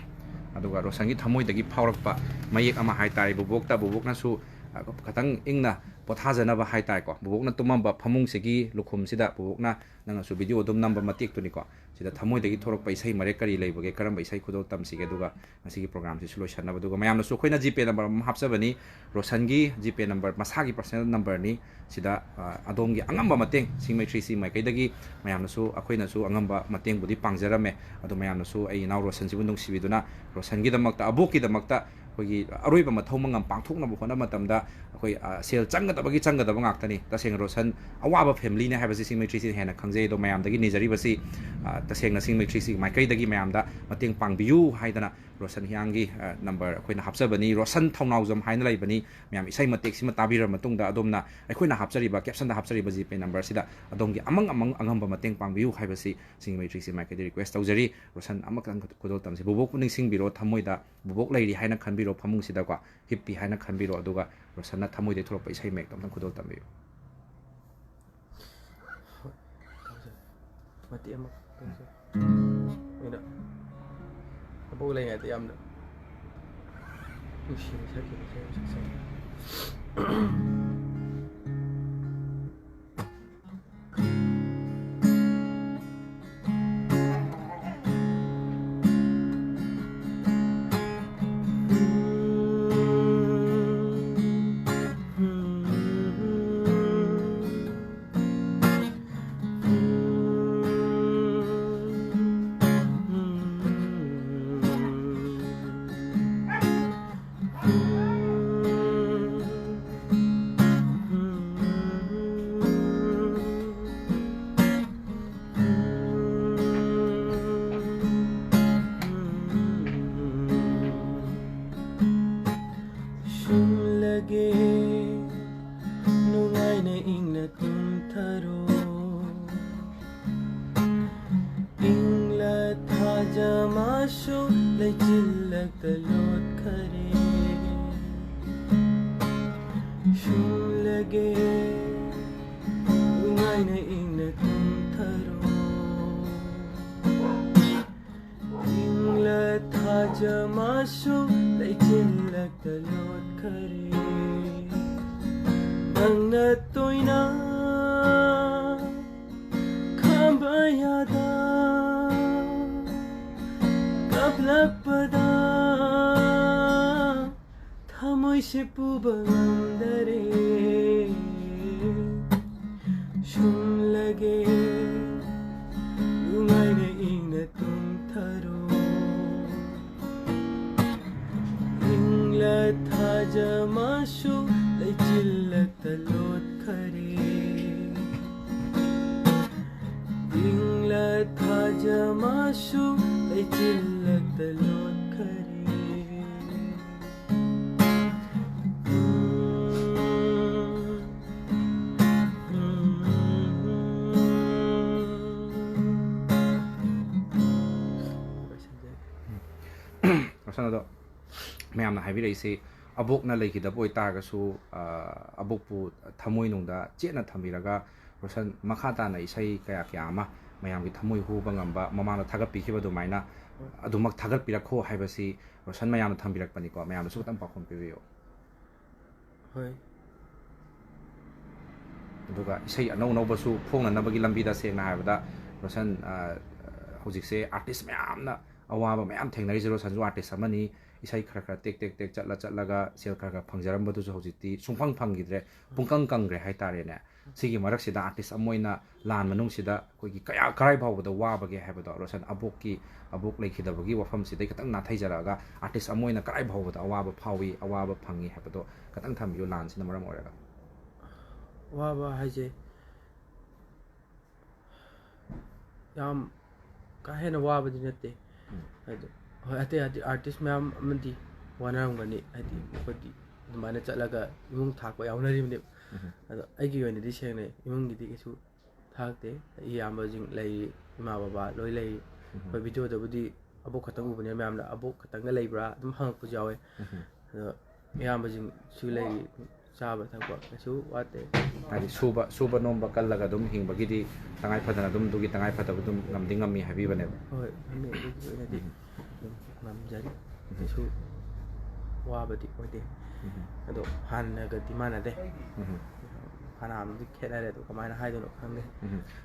ꯑꯗꯨꯒ ꯔꯣꯁꯟꯒꯤ ꯊꯃꯣꯏꯗꯒꯤ ꯐꯥꯎꯔꯛꯄ ꯃꯌꯦꯛ ꯑꯃ ꯍꯥꯏꯇꯥꯔꯦ, ꯕꯨꯕꯣꯛꯇ, ꯕꯨꯕꯣꯛꯅꯁꯨ, ꯑ, ꯈꯇꯪ ꯏꯪꯅ ꯄꯣꯊꯥꯖꯅꯕ ꯍꯥꯏꯇꯥꯔꯦꯀꯣ, ꯕꯨꯕꯣꯛꯅ ꯇꯨꯝꯃꯝꯕ ꯐꯃꯨꯡꯁꯤꯒꯤ ꯂꯨꯈꯨꯝꯁꯤꯗ ꯕꯨꯕꯣꯛꯅ, ꯅꯪꯅꯁꯨ video ꯑꯗꯨꯝ ꯅꯝꯕ ꯃꯇꯦꯛꯇꯨꯅꯤꯀꯣ, ꯁꯤꯗ ꯊꯃꯣꯏꯗꯒꯤ ꯊꯣꯔꯛꯄ ꯏꯁꯩ ꯃꯔꯦꯛ ꯀꯔꯤ ꯂꯩꯕꯒꯦ, ꯀꯔꯝꯕ ꯏꯁꯩ ꯈꯨꯗꯣꯜ ꯇꯝꯁꯤꯒꯦ, ꯑꯗꯨꯒ ꯉꯁꯤꯒꯤ programꯁꯤꯁꯨ ꯂꯣꯏꯁꯟꯅꯕ꯫ ꯑꯗꯨꯒ ꯃꯌꯥꯝꯅꯁꯨ ꯑꯩꯈꯣꯏꯅ GPay number ꯑꯃ ꯍꯥꯞꯆꯕꯅꯤ, ꯔꯣꯁꯟꯒꯤ GPay number, ꯃꯁꯥꯒꯤ personal numberꯅꯤ꯫ ꯁꯤꯗ, ꯑ, ꯑꯗꯣꯝꯒꯤ ꯑꯉꯝꯕ ꯃꯇꯦꯡ, ꯁꯤꯡ ꯃꯩꯇ꯭ꯔꯤꯁꯤ ꯃꯥꯏꯀꯩꯗꯒꯤ ꯃꯌꯥꯝꯅꯁꯨ, ꯑꯩꯈꯣꯏꯅꯁꯨ ꯑꯉꯝꯕ ꯃꯇꯦꯡꯕꯨꯗꯤ ꯄꯥꯡꯖꯔꯝꯃꯦ꯫ ꯑꯗꯣ ꯃꯌꯥꯝꯅꯁꯨ ꯑꯩ ꯏꯅꯥꯎ ꯔꯣꯁꯟꯁꯤꯕꯨ ꯅꯨꯡꯁꯤꯕꯤꯗꯨꯅ ꯔꯣꯁꯟꯒꯤꯗꯃꯛꯇ, ꯑꯕꯣꯛꯀꯤꯗꯃꯛꯇ ꯑꯩꯈꯣꯏꯒꯤ ꯑꯔꯣꯏꯕ ꯃꯊꯧ ꯃꯉꯝ ꯄꯥꯡꯊꯣꯛꯅꯕ ꯍꯣꯠꯅꯕ ꯃꯇꯝꯗ ꯑꯩꯈꯣꯏ, ꯑ, ꯁꯦꯜ ꯆꯪꯒꯗꯕꯒꯤ ꯆꯪꯒꯗꯕ ꯉꯥꯛꯇꯅꯤ꯫ ꯇꯁꯦꯡꯅ ꯔꯣꯁꯟ ꯑꯋꯥꯕ familyꯅꯦ ꯍꯥꯏꯕꯁꯤ ꯁꯤꯡ ꯃꯩꯇ꯭ꯔꯤꯁꯤꯅ ꯍꯦꯟꯅ ꯈꯪꯖꯩ꯫ ꯑꯗꯣ ꯃꯌꯥꯝꯗꯒꯤ ꯅꯤꯖꯔꯤꯕꯁꯤ, ꯑ, ꯇꯁꯦꯡꯅ ꯁꯤꯡ ꯃꯩꯇ꯭ꯔꯤꯁꯤ ꯃꯥꯏꯀꯩꯗꯒꯤ ꯃꯌꯥꯝꯗ ꯃꯇꯦꯡ ꯄꯥꯡꯕꯤꯌꯨ ꯍꯥꯏꯗꯅ ꯔꯣꯁꯟ ꯍꯤꯌꯥꯡꯒꯤ, ꯑ, number ꯑꯩꯈꯣꯏꯅ ꯍꯥꯞꯆꯕꯅꯤ꯫ ꯔꯣꯁꯟ ꯊꯧꯅꯥꯎꯖꯝ ꯍꯥꯏꯅ ꯂꯩꯕꯅꯤ꯫ ꯃꯌꯥꯝ ꯏꯁꯩ ꯃꯇꯦꯛꯁꯤꯃ ꯇꯥꯕꯤꯔꯕ ꯃꯇꯨꯡꯗ ꯑꯗꯣꯝꯅ ꯑꯩꯈꯣꯏꯅ ꯍꯥꯞꯆꯔꯤꯕ, captionꯗ ꯍꯥꯞꯆꯔꯤꯕ GPay numberꯁꯤꯗ ꯑꯗꯣꯝꯒꯤ ꯑꯃꯪ ꯑꯃꯪ ꯑꯉꯝꯕ ꯃꯇꯦꯡ ꯄꯥꯡꯕꯤꯌꯨ ꯍꯥꯏꯕꯁꯤ ꯁꯤꯡ ꯃꯩꯇ꯭ꯔꯤꯁꯤ ꯃꯥꯏꯀꯩꯗꯒꯤ request ꯇꯧꯖꯔꯤ꯫ ꯔꯣꯁꯟ ꯑꯃꯈꯛꯇꯪ ꯈꯨꯗꯣꯜ ꯇꯝꯁꯤ꯫ ꯕꯨꯕꯣꯛꯄꯨ ꯅꯤꯡꯁꯤꯡꯕꯤꯔꯣ, ꯊꯃꯣꯏꯗ ꯕꯨꯕꯣꯛ ꯂꯩꯔꯤ ꯍꯥꯏꯅ ꯈꯟꯕꯤꯔꯣ, ꯐꯃꯨꯡꯁꯤꯗꯀꯣ ꯍꯤꯞꯄꯤ ꯍꯥꯏꯅ ꯈꯟꯕꯤꯔꯣ, ꯑꯗꯨꯒ ꯔꯣꯁꯟꯅ ꯊꯃꯣꯏꯗꯒꯤ ꯊꯣꯛꯂꯛꯄ ꯏꯁꯩ ꯃꯌꯦꯛꯇꯣ ꯑꯝꯇꯪ ꯈꯨꯗꯣꯜ ꯇꯝꯕꯤꯌꯨ꯫ ꯇꯧꯁꯦ꯫ ꯃꯇꯦꯛ ꯑꯃ ꯇꯧꯁꯦ꯫ ꯑꯩꯅ ꯑꯕꯣꯛ ꯂꯩꯉꯩꯗ ꯌꯥꯝꯅ ꯅꯨꯡꯁꯤꯅ ꯁꯛꯈꯤꯕ ꯏꯁꯩ ꯑꯃ ꯁꯛꯆꯒꯦ꯫ ꯅꯨꯡꯉꯥꯏꯅ ꯏꯪꯅ ꯇꯨꯝꯊꯔꯣ꯫ ꯏꯪꯂ ꯊꯥꯖ ꯃꯥꯁꯨ ꯂꯩꯆꯤꯜꯂꯛꯇ ꯂꯣꯠꯈꯔꯦ꯫ ꯁꯨꯝꯂꯒꯦ ꯅꯨꯡꯉꯥꯏꯅ ꯏꯪꯅ ꯇꯨꯝꯊꯔꯣ꯫ ꯏꯪꯂ ꯊꯥꯖ ꯃꯥꯁꯨ ꯂꯩꯆꯤꯜꯂꯛꯇ ꯂꯣꯠꯈꯔꯦ꯫ ꯅꯪꯅ ꯇꯣꯏꯅ ꯈꯥꯝꯕ ꯌꯥꯗ ꯀꯞꯂꯛꯄꯗ ꯊꯃꯣꯏꯁꯦ ꯄꯨꯕ ꯉꯝꯗꯔꯦ꯫ ꯁꯨꯝꯂꯒꯦ ꯅꯨꯡꯉꯥꯏꯅ ꯏꯪꯅ ꯇꯨꯝꯊꯔꯣ꯫ ꯏꯪꯂ ꯊꯥꯖ ꯃꯥꯁꯨ ꯂꯩꯆꯤꯜꯂꯛꯇ ꯂꯣꯠꯈꯔꯦ꯫ ꯏꯪꯂ ꯊꯥꯖ ꯃꯥꯁꯨ ꯂꯩꯆꯤꯜꯂꯛꯇ ꯂꯣꯠꯈꯔꯦ꯫ ꯔꯣꯁꯟ, ꯑꯗꯣ ꯃꯌꯥꯝꯅ ꯍꯥꯏꯕꯤꯔꯛꯏꯁꯤ, ꯑꯕꯣꯛꯅ ꯂꯩꯈꯤꯗꯕ ꯑꯣꯏꯇꯥꯔꯒꯁꯨ, ꯑ, ꯑꯕꯣꯛꯄꯨ ꯊꯃꯣꯏꯅꯨꯡꯗ ꯆꯦꯠꯅ ꯊꯝꯕꯤꯔꯒ, ꯔꯣꯁꯟ ꯃꯈꯥ ꯇꯥꯅ ꯏꯁꯩ ꯀꯌꯥ ꯀꯌꯥ ꯑꯃ ꯃꯌꯥꯝꯒꯤ ꯊꯃꯣꯏ ꯍꯨꯕ ꯉꯝꯕ, ꯃꯃꯥꯅ ꯊꯥꯒꯠꯄꯤꯈꯤꯕ ꯑꯗꯨꯃꯥꯏꯅ ꯑꯗꯨꯃꯛ ꯊꯥꯒꯠꯄꯤꯔꯛꯈꯣ ꯍꯥꯏꯕꯁꯤ ꯔꯣꯁꯟ ꯃꯌꯥꯝꯅ ꯊꯝꯕꯤꯔꯛꯄꯅꯤꯀꯣ꯫ ꯃꯌꯥꯝꯅꯁꯨ ꯈꯤꯇꯪ ꯄꯥꯎꯈꯨꯝ ꯄꯤꯕꯤꯌꯨ꯫ ꯍꯣꯏ꯫ ꯑꯗꯨꯒ ꯏꯁꯩ ꯑꯅꯧ ꯑꯅꯧꯕꯁꯨ ꯐꯣꯡꯅꯅꯕꯒꯤ ꯂꯝꯕꯤꯗ, ꯁꯦꯡꯅ ꯍꯥꯏꯔꯕꯗ, ꯔꯣꯁꯟ, ꯑ, ꯍꯧꯖꯤꯛꯁꯦ ꯑꯥꯔꯇꯤꯁ ꯃꯌꯥꯝꯅ ꯑꯋꯥꯕ ꯃꯌꯥꯝ ꯊꯦꯡꯅꯔꯤꯁꯦ, ꯔꯣꯁꯟꯁꯨ ꯑꯥꯔꯇꯤꯁ ꯑꯃꯅꯤ꯫ ꯏꯁꯩ ꯈꯔ ꯈꯔ ꯇꯦꯛ ꯇꯦꯛ ꯇꯦꯛ ꯆꯠꯂ ꯆꯠꯂꯒ ꯁꯦꯜ ꯈꯔ ꯈꯔ ꯐꯪꯖꯔꯝꯕꯗꯨꯁꯨ ꯍꯧꯖꯤꯛꯇꯤ ꯁꯨꯡꯐꯪ ꯐꯪꯈꯤꯗ꯭ꯔꯦ, ꯄꯨꯡꯀꯪ ꯀꯪꯈ꯭ꯔꯦ ꯍꯥꯏꯇꯥꯔꯦꯅꯦ꯫ ꯁꯤꯒꯤ ꯃꯔꯛꯁꯤꯗ ꯑꯥꯔꯇꯤꯁ ꯑꯃ ꯑꯣꯏꯅ ꯂꯥꯟ ꯃꯅꯨꯡꯁꯤꯗ ꯑꯩꯈꯣꯏꯒꯤ ꯀꯌꯥ, ꯀꯔꯥꯏ ꯐꯥꯎꯕꯗ ꯋꯥꯕꯒꯦ ꯍꯥꯏꯕꯗꯣ, ꯔꯣꯁꯟ, ꯑꯕꯣꯛꯀꯤ, ꯑꯕꯣꯛ ꯂꯩꯈꯤꯗꯕꯒꯤ ꯋꯥꯐꯝꯁꯤꯗꯩ ꯈꯤꯇꯪ ꯅꯥꯊꯩꯖꯔꯛꯑꯒ, ꯑꯥꯔꯇꯤꯁ ꯑꯃ ꯑꯣꯏꯅ ꯀꯔꯥꯏ ꯐꯥꯎꯕꯗ ꯑꯋꯥꯕ ꯐꯥꯎꯏ, ꯑꯋꯥꯕ ꯐꯪꯉꯤ ꯍꯥꯏꯕꯗꯣ ꯈꯤꯇꯪ ꯊꯝꯕꯤꯌꯨ, ꯂꯥꯟꯁꯤꯅ ꯃꯔꯝ ꯑꯣꯏꯔꯒ꯫ ꯋꯥꯕ ꯍꯥꯏꯁꯦ ꯌꯥꯝ ꯀꯥ ꯍꯦꯟꯅ ꯋꯥꯕꯗꯤ ꯅꯠꯇꯦ꯫ ꯎꯝ꯫ ꯍꯥꯏꯗꯤ, ꯍꯣꯏ, ꯑꯇꯩ, ꯑꯇꯩ ꯑꯥꯔꯇꯤꯁ ꯃꯌꯥꯝ ꯑꯃꯗꯤ ꯋꯥꯅꯔꯝꯒꯅꯤ, ꯍꯥꯏꯗꯤ, ꯃꯈꯣꯏꯗꯤ ꯑꯗꯨꯃꯥꯏꯅ ꯆꯠꯂꯒ ꯏꯃꯨꯡ ꯊꯥꯛꯄ ꯌꯥꯎꯅꯔꯤꯕꯅꯦꯕ꯫ ꯑꯗꯣ ꯑꯩꯒꯤ ꯑꯣꯏꯅꯗꯤ ꯁꯦꯡꯅ ꯏꯃꯨꯡꯒꯤꯗꯤ ꯀꯩꯁꯨ ꯊꯥꯛꯇꯦ꯫ ꯑꯩ ꯏꯌꯥꯝꯕꯁꯤꯡ ꯂꯩꯔꯤ, ꯏꯃꯥ ꯕꯕꯥ ꯂꯣꯏ ꯂꯩꯔꯤ꯫ ꯑꯩꯈꯣꯏ ꯚꯤꯗꯤꯑꯣꯗꯕꯨꯗꯤ ꯑꯕꯣꯛ ꯈꯛꯇꯪ ꯎꯕꯅꯤꯅ ꯃꯌꯥꯝꯅ "ꯑꯕꯣꯛ ꯈꯛꯇꯪꯒ ꯂꯩꯕ꯭ꯔꯥ?" ꯑꯗꯨꯝ ꯍꯪꯉꯛꯄꯁꯨ ꯌꯥꯎꯋꯦ꯫ ꯑꯗꯣ ꯏꯌꯥꯝꯕꯁꯤꯡꯁꯨ ꯂꯩꯔꯤ, ꯆꯥꯕ ꯊꯛꯄ ꯀꯩꯁꯨ ꯋꯥꯠꯇꯦ꯫ ꯍꯥꯏꯗꯤ ꯁꯨꯕ ꯁꯨꯕ ꯅꯣꯝꯕ ꯀꯜꯂꯒ ꯑꯗꯨꯝ ꯍꯤꯡꯕꯒꯤꯗꯤ ꯇꯉꯥꯏ ꯐꯗꯅ ꯑꯗꯨꯝ ꯑꯗꯨꯒꯤ ꯇꯉꯥꯏ ꯐꯗꯕ ꯑꯗꯨꯝ ꯉꯝꯗꯤ ꯉꯝꯃꯤ ꯍꯥꯏꯕꯤꯕꯅꯦꯕ꯫ ꯍꯣꯏ, ꯉꯝꯃꯤ꯫ ꯑꯗꯨꯒꯤ ꯑꯣꯏꯅꯗꯤ ꯑꯗꯨꯝ ꯉꯝꯖꯔꯤ꯫ ꯀꯩꯁꯨ ꯋꯥꯕꯗꯤ ꯑꯣꯏꯗꯦ꯫ ꯑꯗꯣ ꯍꯥꯟꯅꯒꯗꯤ ꯃꯥꯟꯅꯗꯦ꯫ ꯐꯅꯌꯥꯝꯗꯤ ꯈꯦꯠꯅꯔꯦ꯫ ꯑꯗꯣ ꯀꯃꯥꯏꯅ ꯍꯥꯏꯗꯣꯏꯅꯣ ꯈꯪꯗꯦ꯫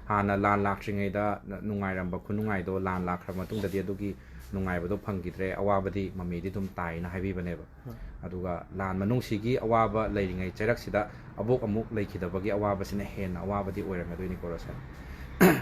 ꯍꯥꯟꯅ ꯂꯥꯟ ꯂꯥꯛꯇ꯭ꯔꯤꯉꯩꯗ ꯅ-, ꯅꯨꯡꯉꯥꯏꯔꯝꯕ ꯈꯨꯅꯨꯡꯉꯥꯏꯗꯣ ꯂꯥꯟ ꯂꯥꯛꯈ꯭ꯔ ꯃꯇꯨꯡꯗꯗꯤ ꯑꯗꯨꯒꯤ ꯅꯨꯡꯉꯥꯏꯕꯗꯣ ꯐꯪꯈꯤꯗ꯭ꯔꯦ, ꯑꯋꯥꯕꯗꯤ ꯃꯃꯤꯗꯤ ꯑꯗꯨꯝ ꯇꯥꯏꯅ ꯍꯥꯏꯕꯤꯕꯅꯦꯕ꯫ ꯍꯣꯏ꯫ ꯑꯗꯨꯒ ꯂꯥꯟ ꯃꯅꯨꯡꯁꯤꯒꯤ ꯑꯋꯥꯕ ꯂꯩꯔꯤꯉꯩ ꯆꯩꯔꯛꯁꯤꯗ ꯑꯕꯣꯛ ꯑꯃꯨꯛ ꯂꯩꯈꯤꯗꯕꯒꯤ ꯑꯋꯥꯕꯁꯤꯅ ꯍꯦꯟꯅ ꯑꯋꯥꯕꯗꯤ ꯑꯣꯏꯔꯝꯒꯗꯣꯏꯅꯤꯀꯣ, ꯔꯣꯁꯟ꯫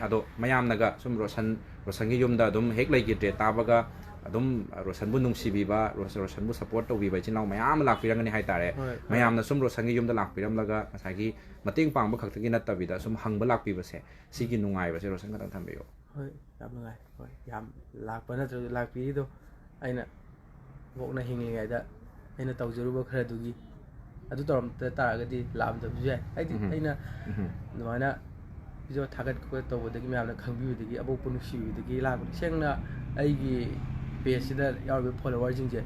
ꯑꯗꯣ ꯃꯌꯥꯝꯅꯒ ꯁꯨꯝ ꯔꯣꯁꯟ, ꯔꯣꯁꯟꯒꯤ ꯌꯨꯝꯗ ꯑꯗꯨꯝ ꯍꯦꯛ ꯂꯩꯈꯤꯗ꯭ꯔꯦ ꯇꯥꯕꯒ ꯑꯗꯨꯝ ꯔꯣꯁꯟꯕꯨ ꯅꯨꯡꯁꯤꯕꯤꯕ, ꯔꯣꯁ-, ꯔꯣꯁꯟꯕꯨ ꯁꯞꯄꯣꯔꯠ ꯇꯧꯕꯤꯕ ꯏꯆꯤꯟ ꯏꯅꯥꯎ ꯃꯌꯥꯝ ꯑꯃ ꯂꯥꯛꯄꯤꯔꯝꯒꯅꯤ ꯍꯥꯏꯇꯥꯔꯦ꯫ ꯍꯣꯏ, ꯍꯣꯏ꯫ ꯃꯌꯥꯝꯅ ꯁꯨꯝ ꯔꯣꯁꯟꯒꯤ ꯌꯨꯝꯗ ꯂꯥꯛꯄꯤꯔꯝꯂꯒ ꯉꯁꯥꯏꯒꯤ ꯃꯇꯦꯡ ꯄꯥꯡꯕ ꯈꯛꯇꯒꯤ ꯅꯠꯇꯕꯤꯗ ꯁꯨꯝ ꯍꯪꯕ ꯂꯥꯛꯄꯤꯕꯁꯦ, ꯁꯤꯒꯤ ꯅꯨꯡꯉꯥꯏꯕꯁꯦ ꯔꯣꯁꯟ ꯈꯛꯇꯪ ꯊꯝꯕꯤꯌꯨ꯫ ꯍꯣꯏ, ꯌꯥꯝ ꯅꯨꯡꯉꯥꯏ꯫ ꯍꯣꯏ, ꯌꯥꯝ ꯂꯥꯛꯄ ꯅꯠꯇ꯭ꯔꯁꯨ ꯂꯥꯛꯄꯤꯔꯤꯗꯣ ꯑꯩꯅ ꯕꯣꯛꯅ ꯍꯤꯡꯂꯤꯉꯩꯗ ꯑꯩꯅ ꯇꯧꯖꯔꯨꯕ ꯈꯔꯗꯨꯒꯤ ꯑꯗꯨ ꯇꯧꯔꯝꯗ ꯇꯥꯔꯒꯗꯤ ꯂꯥꯛꯑꯝꯗꯕꯁꯨ ꯌꯥꯏ꯫ ꯍꯥꯏꯗꯤ ꯎꯝ꯫ ꯑꯩꯅ ꯎꯝ꯫ ꯑꯗꯨꯃꯥꯏꯅ ꯚꯤꯗꯤꯑꯣ ꯊꯥꯒꯠ ꯈꯣꯠꯀꯠ ꯇꯧꯕꯗꯒꯤ ꯃꯌꯥꯝꯅ ꯈꯪꯕꯤꯕꯗꯒꯤ ꯑꯕꯣꯛꯄꯨ ꯅꯨꯡꯁꯤꯕꯤꯕꯗꯒꯤ ꯂꯥꯛꯄꯅꯤ꯫ ꯁꯦꯡꯅ ꯑꯩꯒꯤ ꯄꯦꯖꯁꯤꯗ ꯌꯥꯎꯔꯤꯕ ꯐꯣꯂꯣꯋꯔꯁꯤꯡꯁꯦ,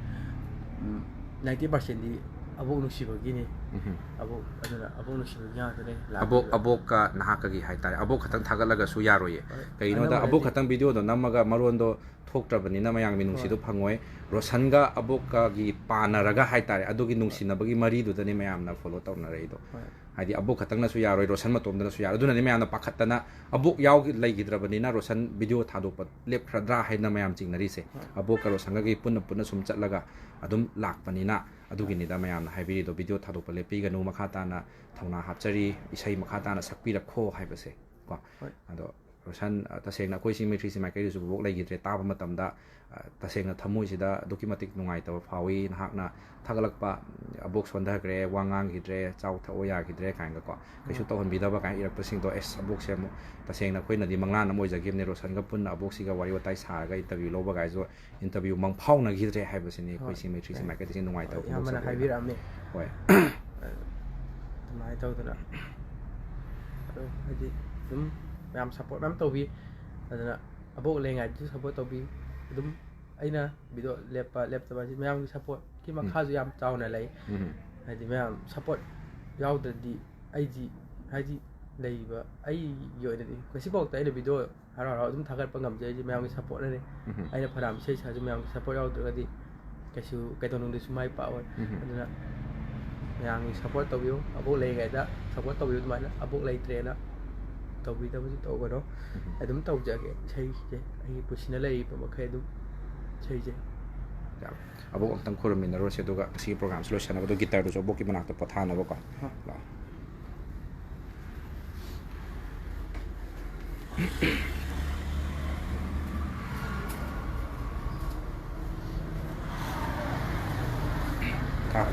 ꯎꯝ, ꯅꯥꯏꯟꯇꯤ ꯄꯥꯔꯁꯦꯟꯗꯤ ꯑꯕꯣꯛ ꯅꯨꯡꯁꯤꯕꯒꯤꯅꯤ꯫ ꯎꯝ꯫ ꯑꯕꯣꯛ, ꯑꯗꯨꯅ ꯑꯕꯣꯛ ꯅꯨꯡꯁꯤꯕꯒꯤ ꯉꯥꯛꯇꯅꯦ ꯑꯕꯣꯛ, ꯂꯥꯛꯄꯤꯕ꯫ ꯑꯕꯣꯛꯀ ꯅꯍꯥꯛꯀꯒꯤ ꯍꯥꯏꯇꯥꯔꯦ꯫ ꯑꯕꯣꯛ ꯈꯛꯇꯪ ꯊꯥꯒꯠꯂꯒꯁꯨ ꯌꯥꯔꯣꯏꯌꯦ꯫ ꯍꯣꯏ, ꯀꯩꯒꯤꯅꯣꯗ ꯑꯅꯝꯕꯅꯗꯤ ꯑꯕꯣꯛ ꯈꯛꯇꯪ ꯚꯤꯗꯤꯑꯣꯗꯣ ꯅꯝꯃꯒ ꯃꯔꯣꯟꯗꯣ ꯊꯣꯛꯇ꯭ꯔꯕꯅꯤꯅ ꯃꯌꯥꯝꯒꯤ ꯅꯨꯡꯁꯤꯗꯣ ꯍꯣꯏ꯫ ꯐꯪꯉꯣꯏ꯫ ꯔꯣꯁꯟꯒ ꯑꯕꯣꯛꯀꯒꯤ ꯄꯥꯟꯅꯔꯒ ꯍꯥꯏꯇꯥꯔꯦ, ꯑꯗꯨꯒꯤ ꯍꯣꯏ꯫ ꯅꯨꯡꯁꯤꯅꯕꯒꯤ ꯃꯔꯤꯗꯨꯗꯅꯦ ꯃꯌꯥꯝꯅ ꯐꯣꯂꯣ ꯇꯧꯅꯔꯛꯏꯗꯣ꯫ ꯍꯣꯏ꯫ ꯍꯥꯏꯗꯤ ꯑꯕꯣꯛ ꯈꯛꯇꯪꯅꯁꯨ ꯌꯥꯔꯣꯏ, ꯔꯣꯁꯟ ꯃꯇꯣꯝꯗꯅꯁꯨ ꯌꯥꯔꯣꯏ꯫ ꯑꯗꯨꯅꯅꯦ ꯃꯌꯥꯝꯅ ꯄꯥꯈꯠꯇꯅ ꯑꯕꯣꯛ ꯌꯥꯎ-, ꯂꯩꯈꯤꯗ꯭ꯔꯕꯅꯤꯅ ꯔꯣꯁꯟ ꯚꯤꯗꯤꯑꯣ ꯊꯥꯗꯣꯛꯄ ꯂꯦꯞꯈ꯭ꯔꯗ꯭ꯔꯥ ꯍꯥꯏꯅ ꯃꯌꯥꯝ ꯆꯤꯡꯅꯔꯤꯁꯦ꯫ ꯍꯣꯏ꯫ ꯑꯕꯣꯛꯀ ꯔꯣꯁꯟꯒꯒꯤ ꯄꯨꯟꯅ ꯄꯨꯟꯅ ꯁꯨꯝ ꯆꯠꯂꯒ ꯑꯗꯨꯝ ꯂꯥꯛꯄꯅꯤꯅ, ꯑꯗꯨꯒꯤꯅꯤꯗ ꯃꯌꯥꯝꯅ ꯍꯥꯏꯕꯤꯔꯤꯗꯣ, ꯚꯤꯗꯤꯑꯣ ꯊꯥꯗꯣꯛꯄ ꯂꯦꯞꯄꯤꯒꯅꯨ, ꯃꯈꯥ ꯇꯥꯅ ꯊꯧꯅꯥ ꯍꯥꯞꯆꯔꯤ, ꯏꯁꯩ ꯃꯈꯥ ꯇꯥꯅ ꯁꯛꯄꯤꯔꯛꯈꯣ ꯍꯥꯏꯕꯁꯦ ꯀꯣ꯫ ꯍꯣꯏ꯫ ꯑꯗꯣ ꯔꯣꯁꯟ, ꯑ, ꯇꯁꯦꯡꯅ ꯑꯩꯈꯣꯏ ꯁꯤ ꯃꯩꯇ꯭ꯔꯤ ꯁꯤ ꯃꯥꯏꯀꯩꯗꯁꯨ ꯕꯣꯕꯣꯛ ꯂꯩꯈꯤꯗ꯭ꯔꯦ꯫ ꯇꯥꯕ ꯃꯇꯝꯗ, ꯑ, ꯇꯁꯦꯡꯅ ꯊꯃꯣꯏꯁꯤꯗ ꯑꯗꯨꯛꯀꯤ ꯃꯇꯤꯛ ꯅꯨꯡꯉꯥꯏꯇꯕ ꯐꯥꯎꯏ꯫ ꯅꯍꯥꯛꯅ ꯊꯥꯒꯠꯂꯛꯄ, "ꯑꯕꯣꯛ ꯁꯣꯟꯊꯈ꯭ꯔꯦ, ꯋꯥ ꯉꯥꯡꯈꯤꯗ꯭ꯔꯦ, ꯆꯥꯎ ꯊꯛꯑꯣ ꯌꯥꯈꯤꯗ꯭ꯔꯦ" ꯀꯥꯏꯅꯒꯀꯣ, "ꯀꯩꯁꯨ ꯎꯝ꯫ ꯇꯧꯍꯟꯕꯤꯗꯕ" ꯀꯥꯏꯅ ꯏꯔꯛꯄꯁꯤꯡꯗꯣ, ꯑꯦꯁ, ꯑꯕꯣꯛꯁꯦ ꯑꯃꯨꯛ ꯇꯁꯦꯡꯅ ꯑꯩꯈꯣꯏꯅꯗꯤ ꯃꯪꯂꯥꯟ ꯑꯃ ꯑꯣꯏꯖꯈꯤꯕꯅꯦ꯫ ꯔꯣꯁꯟꯒ ꯄꯨꯟꯅ ꯑꯕꯣꯛꯁꯤꯒ ꯋꯥꯔꯤ ꯋꯥꯇꯥꯏ ꯁꯥꯔꯒ interview ꯂꯧꯕ ꯀꯥꯏꯁꯨ, interview ꯃꯪ ꯐꯥꯎꯅꯈꯤꯗ꯭ꯔꯦ ꯍꯥꯏꯕꯁꯤꯅꯤ ꯑꯩꯈꯣꯏ ꯍꯣꯏ꯫ ꯁꯤ ꯃꯩꯇ꯭ꯔꯤ ꯁꯤ ꯍꯣꯏ꯫ ꯃꯥꯏꯀꯩꯗꯒꯤ ꯅꯨꯡꯉꯥꯏꯇꯕ ꯍꯣꯏ, ꯏꯌꯥꯝꯕꯅ ꯐꯣꯡꯗꯣꯛꯆꯕꯅꯤꯅ꯫ ꯍꯥꯏꯕꯤꯔꯛꯑꯝꯃꯤ꯫ ꯍꯣꯏ꯫ ꯑꯗꯨꯃꯥꯏꯅ ꯇꯧꯗꯅ, ꯑꯗꯨ ꯍꯥꯏꯗꯤ ꯑꯗꯨꯝ ꯃꯌꯥꯝ support ꯃꯌꯥꯝ ꯇꯧꯕꯤ꯫ ꯑꯗꯨꯅ ꯑꯕꯣꯛ ꯂꯩꯉꯥꯏꯗꯁꯨ support ꯇꯧꯕꯤ꯫ ꯑꯗꯨꯝ ꯑꯩꯅ video ꯂꯦꯞꯄ ꯂꯦꯞꯇꯕ ꯍꯥꯏꯁꯤ ꯃꯌꯥꯝꯒꯤ supportꯀꯤ ꯎꯝ꯫ ꯃꯈꯥꯁꯨ ꯌꯥꯝ ꯆꯥꯎꯅ ꯂꯩ꯫ ꯎꯝ꯫ ꯍꯥꯏꯗꯤ ꯃꯌꯥꯝ support ꯌꯥꯎꯗ꯭ꯔꯗꯤ ꯑꯩꯗꯤ, ꯍꯥꯏꯗꯤ ꯂꯩꯕ, ꯑꯩꯒꯤ ꯑꯣꯏꯅꯗꯤ ꯉꯁꯤꯐꯥꯎꯗ ꯑꯩꯅ video ꯍꯔꯥꯎ ꯍꯔꯥꯎ ꯑꯗꯨꯝ ꯊꯥꯒꯠꯄ ꯉꯝꯖꯔꯤꯁꯦ ꯃꯌꯥꯝꯒꯤ supportꯅꯅꯤ꯫ ꯎꯝ꯫ ꯑꯩꯅ ꯐꯅꯌꯥꯝ ꯏꯁꯩ ꯁꯥꯔꯁꯨ ꯃꯌꯥꯝꯒꯤ support ꯌꯥꯎꯗ꯭ꯔꯒꯗꯤ ꯀꯩꯁꯨ ꯀꯩꯗꯧꯅꯨꯡꯗꯁꯨ ꯃꯥꯏ ꯄꯥꯛꯑꯣꯏ꯫ ꯎꯝ꯫ ꯑꯗꯨꯅ ꯃꯌꯥꯝꯒꯤ support ꯇꯧꯕꯤꯌꯨ꯫ ꯑꯕꯣꯛ ꯂꯩꯔꯤꯉꯩꯗ support ꯇꯧꯕꯤꯌꯨ꯫ ꯑꯗꯨꯃꯥꯏꯅ ꯑꯕꯣꯛ ꯂꯩꯇ꯭ꯔꯦꯅ ꯇꯧꯕꯤꯗꯕꯁꯨ ꯇꯧꯒꯅꯨ꯫ ꯎꯝ꯫ ꯑꯗꯨꯝ ꯇꯧꯖꯒꯦ ꯏꯁꯩꯁꯦ꯫ ꯑꯩꯒꯤ ꯄꯨꯟꯁꯤꯅ ꯂꯩꯔꯤꯕ ꯃꯈꯩ ꯑꯗꯨꯝ ꯏꯁꯩꯁꯦ꯫ ꯌꯥꯝ꯫ ꯑꯕꯣꯛ ꯑꯃꯨꯛꯇꯪ ꯈꯨꯔꯨꯝꯃꯤꯟꯅꯔꯨꯔꯁꯦ, ꯑꯗꯨꯒ ꯉꯁꯤꯒꯤ programꯁꯦ ꯂꯣꯏꯁꯟꯅꯕꯗꯣ guitarꯗꯨꯁꯨ ꯑꯕꯣꯛꯀꯤ ꯃꯅꯥꯛꯇ ꯄꯣꯊꯥꯅꯕꯀꯣ꯫ ꯍꯣꯏ꯫ ꯂꯥꯛꯑꯣ꯫ ꯊꯥ-,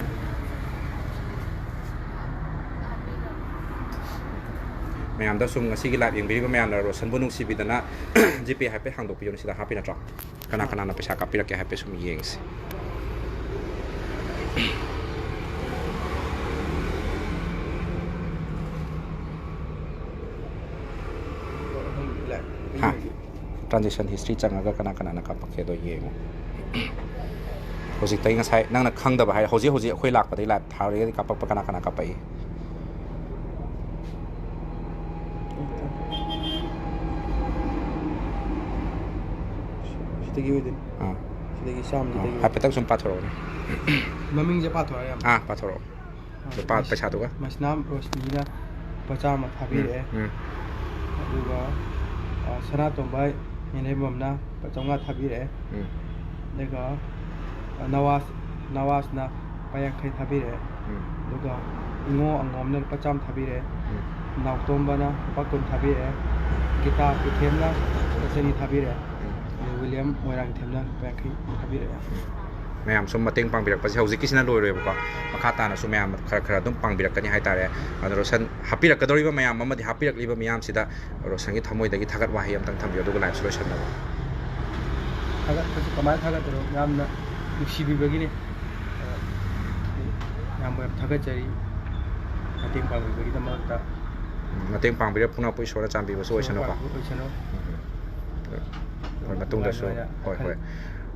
ꯃꯌꯥꯝꯗ ꯁꯨꯝ ꯉꯁꯤꯒꯤ live ꯌꯦꯡꯕꯤꯔꯤꯕ ꯃꯌꯥꯝꯅ ꯔꯣꯁꯟꯕꯨ ꯅꯨꯡꯁꯤꯕꯤꯗꯅ GPay ꯍꯥꯏꯐꯦꯠ ꯍꯥꯡꯗꯣꯛꯄꯤꯌꯨꯅꯦ, ꯁꯤꯗ ꯍꯥꯞꯄꯤ ꯅꯠꯇ꯭ꯔꯣ? ꯀꯅꯥ ꯀꯅꯥꯅ ꯄꯩꯁꯥ ꯀꯥꯞꯄꯤꯔꯛꯀꯦ ꯍꯥꯏꯐꯦꯠ ꯁꯨꯝ ꯌꯦꯡꯁꯤ꯫ ꯍꯥ? Transaction history ꯆꯪꯉꯒ ꯀꯅꯥ ꯀꯅꯥꯅ ꯀꯥꯞꯄꯛꯀꯦꯗꯣ ꯌꯦꯡꯉꯣ꯫ ꯍꯧꯖꯤꯛꯇꯩ ꯉꯁꯥꯏ ꯅꯪꯅ ꯈꯪꯗꯕ ꯍꯥꯏꯔꯦ, ꯍꯧꯖꯤꯛ ꯍꯧꯖꯤꯛ ꯑꯩꯈꯣꯏ ꯂꯥꯛꯄꯗꯩ live ꯊꯥꯔꯒꯗꯤ ꯀꯥꯞꯄꯛꯄ ꯀꯅꯥ ꯀꯅꯥ ꯀꯥꯞꯄꯛꯏ? ꯁꯤꯗꯒꯤ ꯑꯣꯏꯗꯣꯏꯅꯤ꯫ ꯑꯥ꯫ ꯁꯤꯗꯒꯤ ꯆꯥꯝꯃꯗꯒꯤ ꯑꯥ, ꯑꯣꯏꯗꯣꯏꯅꯤ꯫ ꯍꯥꯏꯐꯦꯠꯇꯪ ꯁꯨꯝ ꯄꯥꯊꯣꯔꯛꯑꯣꯅꯦ꯫ ꯃꯃꯤꯡꯁꯦ ꯄꯥꯊꯣꯔꯛꯑꯣ ꯌꯥꯝ꯫ ꯑꯥ, ꯄꯥꯊꯣꯔꯛꯑꯣ꯫ ꯑꯥ, ꯂꯨꯄꯥ ꯃꯁ-, ꯄꯩꯁꯥꯗꯨꯒ? ꯃꯁꯅꯥꯝ ꯔꯣꯁꯅꯤꯅ ꯂꯨꯄꯥ ꯆꯥꯝꯃ ꯊꯥꯕꯤꯔꯛꯑꯦ꯫ ꯎꯝ, ꯎꯝ꯫ ꯑꯗꯨꯒ, ꯑꯥ, ꯁꯅꯥꯇꯣꯝꯕ ꯌꯦꯅꯦꯝꯕꯝꯅ ꯂꯨꯄꯥ ꯆꯥꯝꯃꯉꯥ ꯊꯥꯕꯤꯔꯛꯑꯦ꯫ ꯎꯝ꯫ ꯑꯗꯨꯒ, ꯑꯥ, ꯅꯋꯥꯖ, ꯅꯋꯥꯖꯅ ꯂꯨꯄꯥ ꯌꯥꯡꯈꯩ ꯊꯥꯕꯤꯔꯛꯑꯦ꯫ ꯎꯝ꯫ ꯑꯗꯨꯒ ꯏꯉꯣ ꯑꯉꯣꯝꯅ ꯂꯨꯄꯥ ꯆꯥꯝꯃ ꯊꯥꯕꯤꯔꯛꯑꯦ꯫ ꯎꯝ꯫ ꯅꯥꯎꯇꯣꯝꯕꯅ ꯂꯨꯄꯥ ꯀꯨꯟ ꯊꯥꯕꯤꯔꯛꯑꯦ꯫ ꯒꯤꯇꯥ ꯀꯩꯊꯦꯜꯅ ꯂꯨꯄꯥ ꯆꯅꯤ ꯊꯥꯕꯤꯔꯛꯑꯦ꯫ ꯑꯗꯩ ꯋꯤꯂꯤꯌꯝ ꯃꯣꯏꯔꯥꯡ ꯀꯩꯊꯦꯜꯅ ꯂꯨꯄꯥ ꯌꯥꯡꯈꯩ ꯊꯥꯕꯤꯔꯛꯑꯦ꯫ ꯃꯌꯥꯝ ꯁꯨꯝ ꯃꯇꯦꯡ ꯄꯥꯡꯕꯤꯔꯛꯄꯁꯦ ꯍꯧꯖꯤꯛꯀꯤꯁꯤꯅ ꯂꯣꯏꯔꯣꯏꯕꯀꯣ꯫ ꯃꯈꯥ ꯇꯥꯅꯁꯨ ꯃꯌꯥꯝ ꯈꯔ ꯈꯔ ꯑꯗꯨꯝ ꯄꯥꯡꯕꯤꯔꯛꯀꯅꯤ ꯍꯥꯏꯇꯥꯔꯦ꯫ ꯑꯗꯣ ꯔꯣꯁꯟ, ꯍꯥꯄꯤꯔꯛꯀꯗꯧꯔꯤꯕ ꯃꯌꯥꯝ ꯑꯃꯗꯤ ꯍꯥꯄꯤꯔꯛꯂꯤꯕ ꯃꯤꯌꯥꯝꯁꯤꯗ ꯔꯣꯁꯟꯒꯤ ꯊꯃꯣꯏꯗꯒꯤ ꯊꯥꯒꯠ ꯋꯥꯍꯩ ꯑꯝꯇꯪ ꯊꯝꯕꯤꯌꯨ, ꯑꯗꯨꯒ liveꯁꯨ ꯂꯣꯏꯁꯟꯅꯕ꯫ ꯊꯥꯒꯠꯄꯁꯤ ꯀꯃꯥꯏꯅ ꯊꯥꯒꯠꯇꯣꯏꯅꯣ? ꯌꯥꯝꯅ ꯅꯨꯡꯁꯤꯕꯤꯕꯒꯤꯅꯦ꯫ ꯑ, ꯌꯥꯝꯕꯨ ꯌꯥꯝ ꯊꯥꯒꯠꯆꯔꯤ ꯃꯇꯦꯡ ꯄꯥꯡꯕꯤꯕꯒꯤꯗꯃꯛꯇ꯫ ꯎꯝ, ꯃꯇꯦꯡ ꯄꯥꯡꯕꯤꯔꯤꯕ ꯄꯨꯝꯅꯃꯛꯄꯨ ꯏꯁꯣꯔꯅ ꯆꯥꯟꯕꯤꯕꯁꯨ ꯑꯣꯏꯁꯅꯨꯀꯣ꯫ ꯑꯣꯏꯁꯅꯨ꯫ ꯎꯝ꯫ ꯍꯣꯏ, ꯃꯇꯨꯡꯗꯁꯨ, ꯅꯨꯡꯉꯥꯏ, ꯍꯣꯏ, ꯍꯣꯏ꯫ ꯈꯜ-, ꯍꯣꯏ,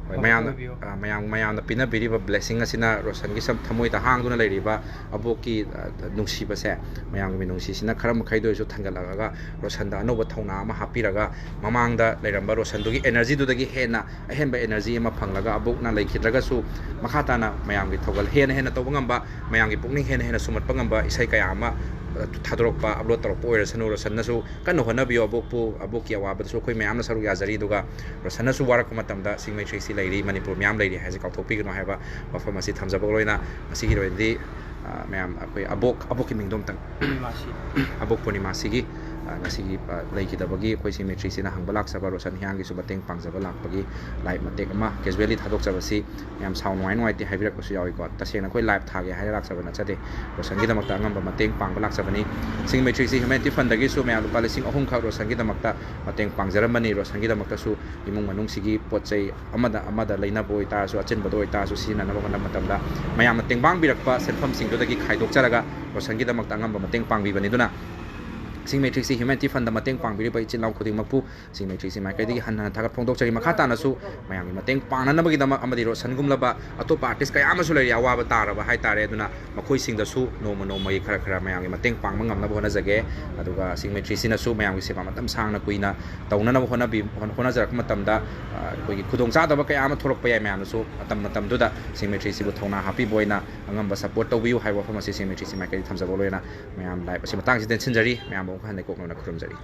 ꯈꯜꯂꯒ ꯃꯌꯥꯝꯅ, ꯑꯣꯏꯕꯤꯌꯣ꯫ ꯑ, ꯃꯌꯥꯝ, ꯃꯌꯥꯝꯅ ꯄꯤꯅꯕꯤꯔꯤꯕ blessing ꯑꯁꯤꯅ ꯔꯣꯁꯟꯒꯤ ꯁꯝ-, ꯊꯃꯣꯏꯗ ꯍꯥꯡꯗꯨꯅ ꯂꯩꯔꯤꯕ ꯑꯕꯣꯛꯀꯤ, ꯑ, ꯅꯨꯡꯁꯤꯕꯁꯦ, ꯃꯌꯥꯝꯒꯤ ꯃꯤꯅꯨꯡꯁꯤꯁꯤꯅ ꯈꯔ ꯃꯈꯩꯗ ꯑꯣꯏꯔꯁꯨ ꯊꯥꯡꯒꯠꯂꯛꯑꯒ ꯔꯣꯁꯟꯗ ꯑꯅꯧꯕ ꯊꯧꯅꯥ ꯑꯃ ꯍꯥꯞꯄꯤꯔꯒ, ꯃꯃꯥꯡꯗ ꯂꯩꯔꯝꯕ ꯔꯣꯁꯟꯗꯨꯒꯤ energyꯗꯨꯗꯒꯤ ꯍꯦꯟꯅ ꯑꯍꯦꯟꯕ energy ꯑꯃ ꯐꯪꯂꯒ, ꯑꯕꯣꯛꯅ ꯂꯩꯈꯤꯗ꯭ꯔꯒꯁꯨ ꯃꯈꯥ ꯇꯥꯅ ꯃꯌꯥꯝꯒꯤ ꯊꯧꯒꯜ ꯍꯦꯟꯅ ꯍꯦꯟꯅ ꯇꯧꯕ ꯉꯝꯕ, ꯃꯌꯥꯝꯒꯤ ꯄꯨꯛꯅꯤꯡ ꯍꯦꯟꯅ ꯍꯦꯟꯅ ꯁꯨꯝꯍꯠꯄ ꯉꯝꯕ ꯏꯁꯩ ꯀꯌꯥ ꯑꯃ, ꯑ, ꯊꯥꯗꯣꯔꯛꯄ, upload ꯇꯧꯔꯛꯄ ꯑꯣꯏꯔꯁꯅꯨ꯫ ꯔꯣꯁꯟꯅꯁꯨ ꯀꯟꯅ ꯍꯣꯠꯅꯕꯤꯌꯨ꯫ ꯑꯕꯣꯛꯄꯨ, ꯑꯕꯣꯛꯀꯤ ꯑꯋꯥꯕꯗꯁꯨ ꯑꯩꯈꯣꯏ ꯃꯌꯥꯝꯅ ꯁꯔꯨꯛ ꯌꯥꯖꯔꯤ꯫ ꯑꯗꯨꯒ ꯔꯣꯁꯟꯅꯁꯨ ꯋꯥꯔꯛꯄ ꯃꯇꯝꯗ ꯁꯤꯡꯃꯩ ꯊ꯭ꯔꯤꯁꯤ ꯂꯩꯔꯤ, ꯃꯅꯤꯄꯨꯔ ꯃꯌꯥꯝ ꯂꯩꯔꯤ ꯍꯥꯏꯁꯦ ꯀꯥꯎꯊꯣꯛꯄꯤꯒꯅꯨ ꯍꯥꯏꯕ ꯋꯥꯐꯝ ꯑꯁꯤ ꯊꯝꯖꯕꯒ ꯂꯣꯏꯅ ꯉꯁꯤꯒꯤ ꯑꯣꯏꯅꯗꯤ, ꯑ, ꯃꯌꯥꯝ ꯑꯩꯈꯣꯏ ꯑꯕꯣꯛ, ꯑꯕꯣꯛꯀꯤ ꯃꯤꯡꯗꯣ ꯑꯝꯇꯪ꯫ ꯄꯨꯔꯅꯤꯃꯥꯁꯤ꯫ ꯑꯕꯣꯛ ꯄꯨꯔꯅꯤꯃꯥꯁꯤꯒꯤ, ꯑ, ꯉꯁꯤꯒꯤ, ꯑ, ꯂꯩꯈꯤꯗꯕꯒꯤ ꯑꯩꯈꯣꯏ ꯁꯤꯡꯃꯩ ꯊ꯭ꯔꯤꯁꯤꯅ ꯍꯪꯕ ꯂꯥꯛꯆꯕ ꯔꯣꯁꯟ ꯍꯤꯌꯥꯡꯒꯤꯁꯨ ꯃꯇꯦꯡ ꯄꯥꯡꯖꯕ ꯂꯥꯛꯄꯒꯤ live ꯃꯇꯦꯛ ꯑꯃ casually ꯊꯥꯗꯣꯛꯆꯕꯁꯤ ꯌꯥꯝ ꯁꯥꯎ ꯅꯨꯡꯉꯥꯏ ꯅꯨꯡꯉꯥꯏꯇꯦ ꯍꯥꯏꯕꯤꯔꯛꯄꯁꯨ ꯌꯥꯎꯏꯀꯣ꯫ ꯇꯁꯦꯡꯅ ꯑꯩꯈꯣꯏ live ꯊꯥꯒꯦ ꯍꯥꯏꯔ ꯂꯥꯛꯆꯕ ꯅꯠꯆꯗꯦ꯫ ꯔꯣꯁꯟꯒꯤꯗꯃꯛꯇ ꯑꯉꯝꯕ ꯃꯇꯦꯡ ꯄꯥꯡꯕ ꯂꯥꯛꯆꯕꯅꯤ꯫ ꯁꯤꯡꯃꯩ ꯊ꯭ꯔꯤꯁꯤ Humanity Fundꯗꯒꯤꯁꯨ ꯃꯌꯥꯝ ꯂꯨꯄꯥ ꯂꯤꯁꯤꯡ ꯑꯍꯨꯝ ꯈꯛ ꯔꯣꯁꯟꯒꯤꯗꯃꯛꯇ ꯃꯇꯦꯡ ꯄꯥꯡꯖꯔꯝꯕꯅꯤ꯫ ꯔꯣꯁꯟꯒꯤꯗꯃꯛꯇꯁꯨ ꯏꯃꯨꯡ ꯃꯅꯨꯡꯁꯤꯒꯤ ꯄꯣꯠ ꯆꯩ ꯑꯃꯗ ꯑꯃꯗ ꯂꯩꯅꯕ ꯑꯣꯏꯇꯥꯔꯁꯨ, ꯑꯆꯤꯟꯕꯗ ꯑꯣꯏꯇꯥꯔꯁꯨ ꯁꯤꯖꯤꯟꯅꯅꯕ ꯍꯣꯠꯅꯕ ꯃꯇꯝꯗ ꯃꯌꯥꯝꯅ ꯇꯦꯡꯕꯥꯡꯕꯤꯔꯛꯄ ꯁꯦꯟꯐꯝꯁꯤꯡꯗꯨꯗꯒꯤ ꯈꯥꯏꯗꯣꯛꯆꯔꯒ ꯔꯣꯁꯟꯒꯤꯗꯃꯛꯇ ꯑꯉꯝꯕ ꯃꯇꯦꯡ ꯄꯥꯡꯕꯤꯕꯅꯤ꯫ ꯑꯗꯨꯅ ꯁꯤꯡꯃꯩ ꯊ꯭ꯔꯤꯁꯤ Humanity Fundꯗ ꯃꯇꯦꯡ ꯄꯥꯡꯕꯤꯔꯤꯕ ꯏꯆꯤꯜ ꯏꯅꯥꯎ ꯈꯨꯗꯤꯡꯃꯛꯄꯨ ꯁꯤꯡꯃꯩ ꯊ꯭ꯔꯤꯁꯤ ꯃꯥꯏꯀꯩꯗꯒꯤ ꯍꯟꯅ ꯍꯟꯅ ꯊꯥꯒꯠ ꯐꯣꯡꯗꯣꯛꯆꯔꯤ꯫ ꯃꯈꯥ ꯇꯥꯅꯁꯨ ꯃꯌꯥꯝꯒꯤ ꯃꯇꯦꯡ ꯄꯥꯡꯅꯅꯕꯒꯤꯗꯃꯛ ꯑꯃꯗꯤ ꯔꯣꯁꯟꯒꯨꯝꯂꯕ ꯑꯇꯣꯞꯄ artist ꯀꯌꯥ ꯑꯃꯁꯨ ꯂꯩꯔꯤ ꯑꯋꯥꯕ ꯇꯥꯔꯕ ꯍꯥꯏꯇꯥꯔꯦ꯫ ꯑꯗꯨꯅ ꯃꯈꯣꯏꯁꯤꯡꯗꯁꯨ ꯅꯣꯡꯃ ꯅꯣꯡꯃꯒꯤ ꯈꯔ ꯈꯔ ꯃꯌꯥꯝꯒꯤ ꯃꯇꯦꯡ ꯄꯥꯡꯕ ꯉꯝꯅꯕ ꯍꯣꯠꯅꯖꯒꯦ꯫ ꯑꯗꯨꯒ ꯁꯤꯡꯃꯩ ꯊ꯭ꯔꯤꯁꯤꯅꯁꯨ ꯃꯌꯥꯝꯒꯤ ꯁꯦꯕꯥ ꯃꯇꯝ ꯁꯥꯡꯅ ꯀꯨꯏꯅ ꯇꯧꯅꯅꯕ ꯍꯣꯠꯅꯕꯤ-, ꯍꯣꯠ-, ꯍꯣꯠꯅꯖꯔꯛꯄ ꯃꯇꯝꯗ, ꯑ, ꯑꯩꯈꯣꯏꯒꯤ ꯈꯨꯗꯣꯡꯆꯥꯗꯕ ꯀꯌꯥ ꯑꯃ ꯊꯣꯛꯂꯛꯄ ꯌꯥꯏ꯫ ꯃꯌꯥꯝꯅꯁꯨ ꯃꯇꯝ ꯃꯇꯝꯗꯨꯗ ꯁꯤꯡꯃꯩ ꯊ꯭ꯔꯤꯁꯤꯕꯨ ꯊꯧꯅꯥ ꯍꯥꯞꯄꯤꯕ ꯑꯣꯏꯅ ꯑꯉꯝꯕ support ꯇꯧꯕꯤꯌꯨ ꯍꯥꯏꯕ ꯋꯥꯐꯝ ꯑꯁꯤ ꯁꯤꯡꯃꯩ ꯊ꯭ꯔꯤꯁꯤ ꯃꯥꯏꯀꯩꯗꯒꯤ ꯊꯝꯖꯕ ꯂꯣꯏꯅ ꯃꯌꯥꯝ live ꯑꯁꯤ ꯃꯇꯥꯡꯁꯤꯗ ꯇꯦꯟꯁꯤꯟꯖꯔꯤ꯫ ꯃꯌꯥꯝꯕꯨ ꯑꯃꯨꯛ ꯍꯟꯅ ꯀꯣꯛꯅꯅ ꯈꯨꯔꯨꯝꯖꯔꯤ꯫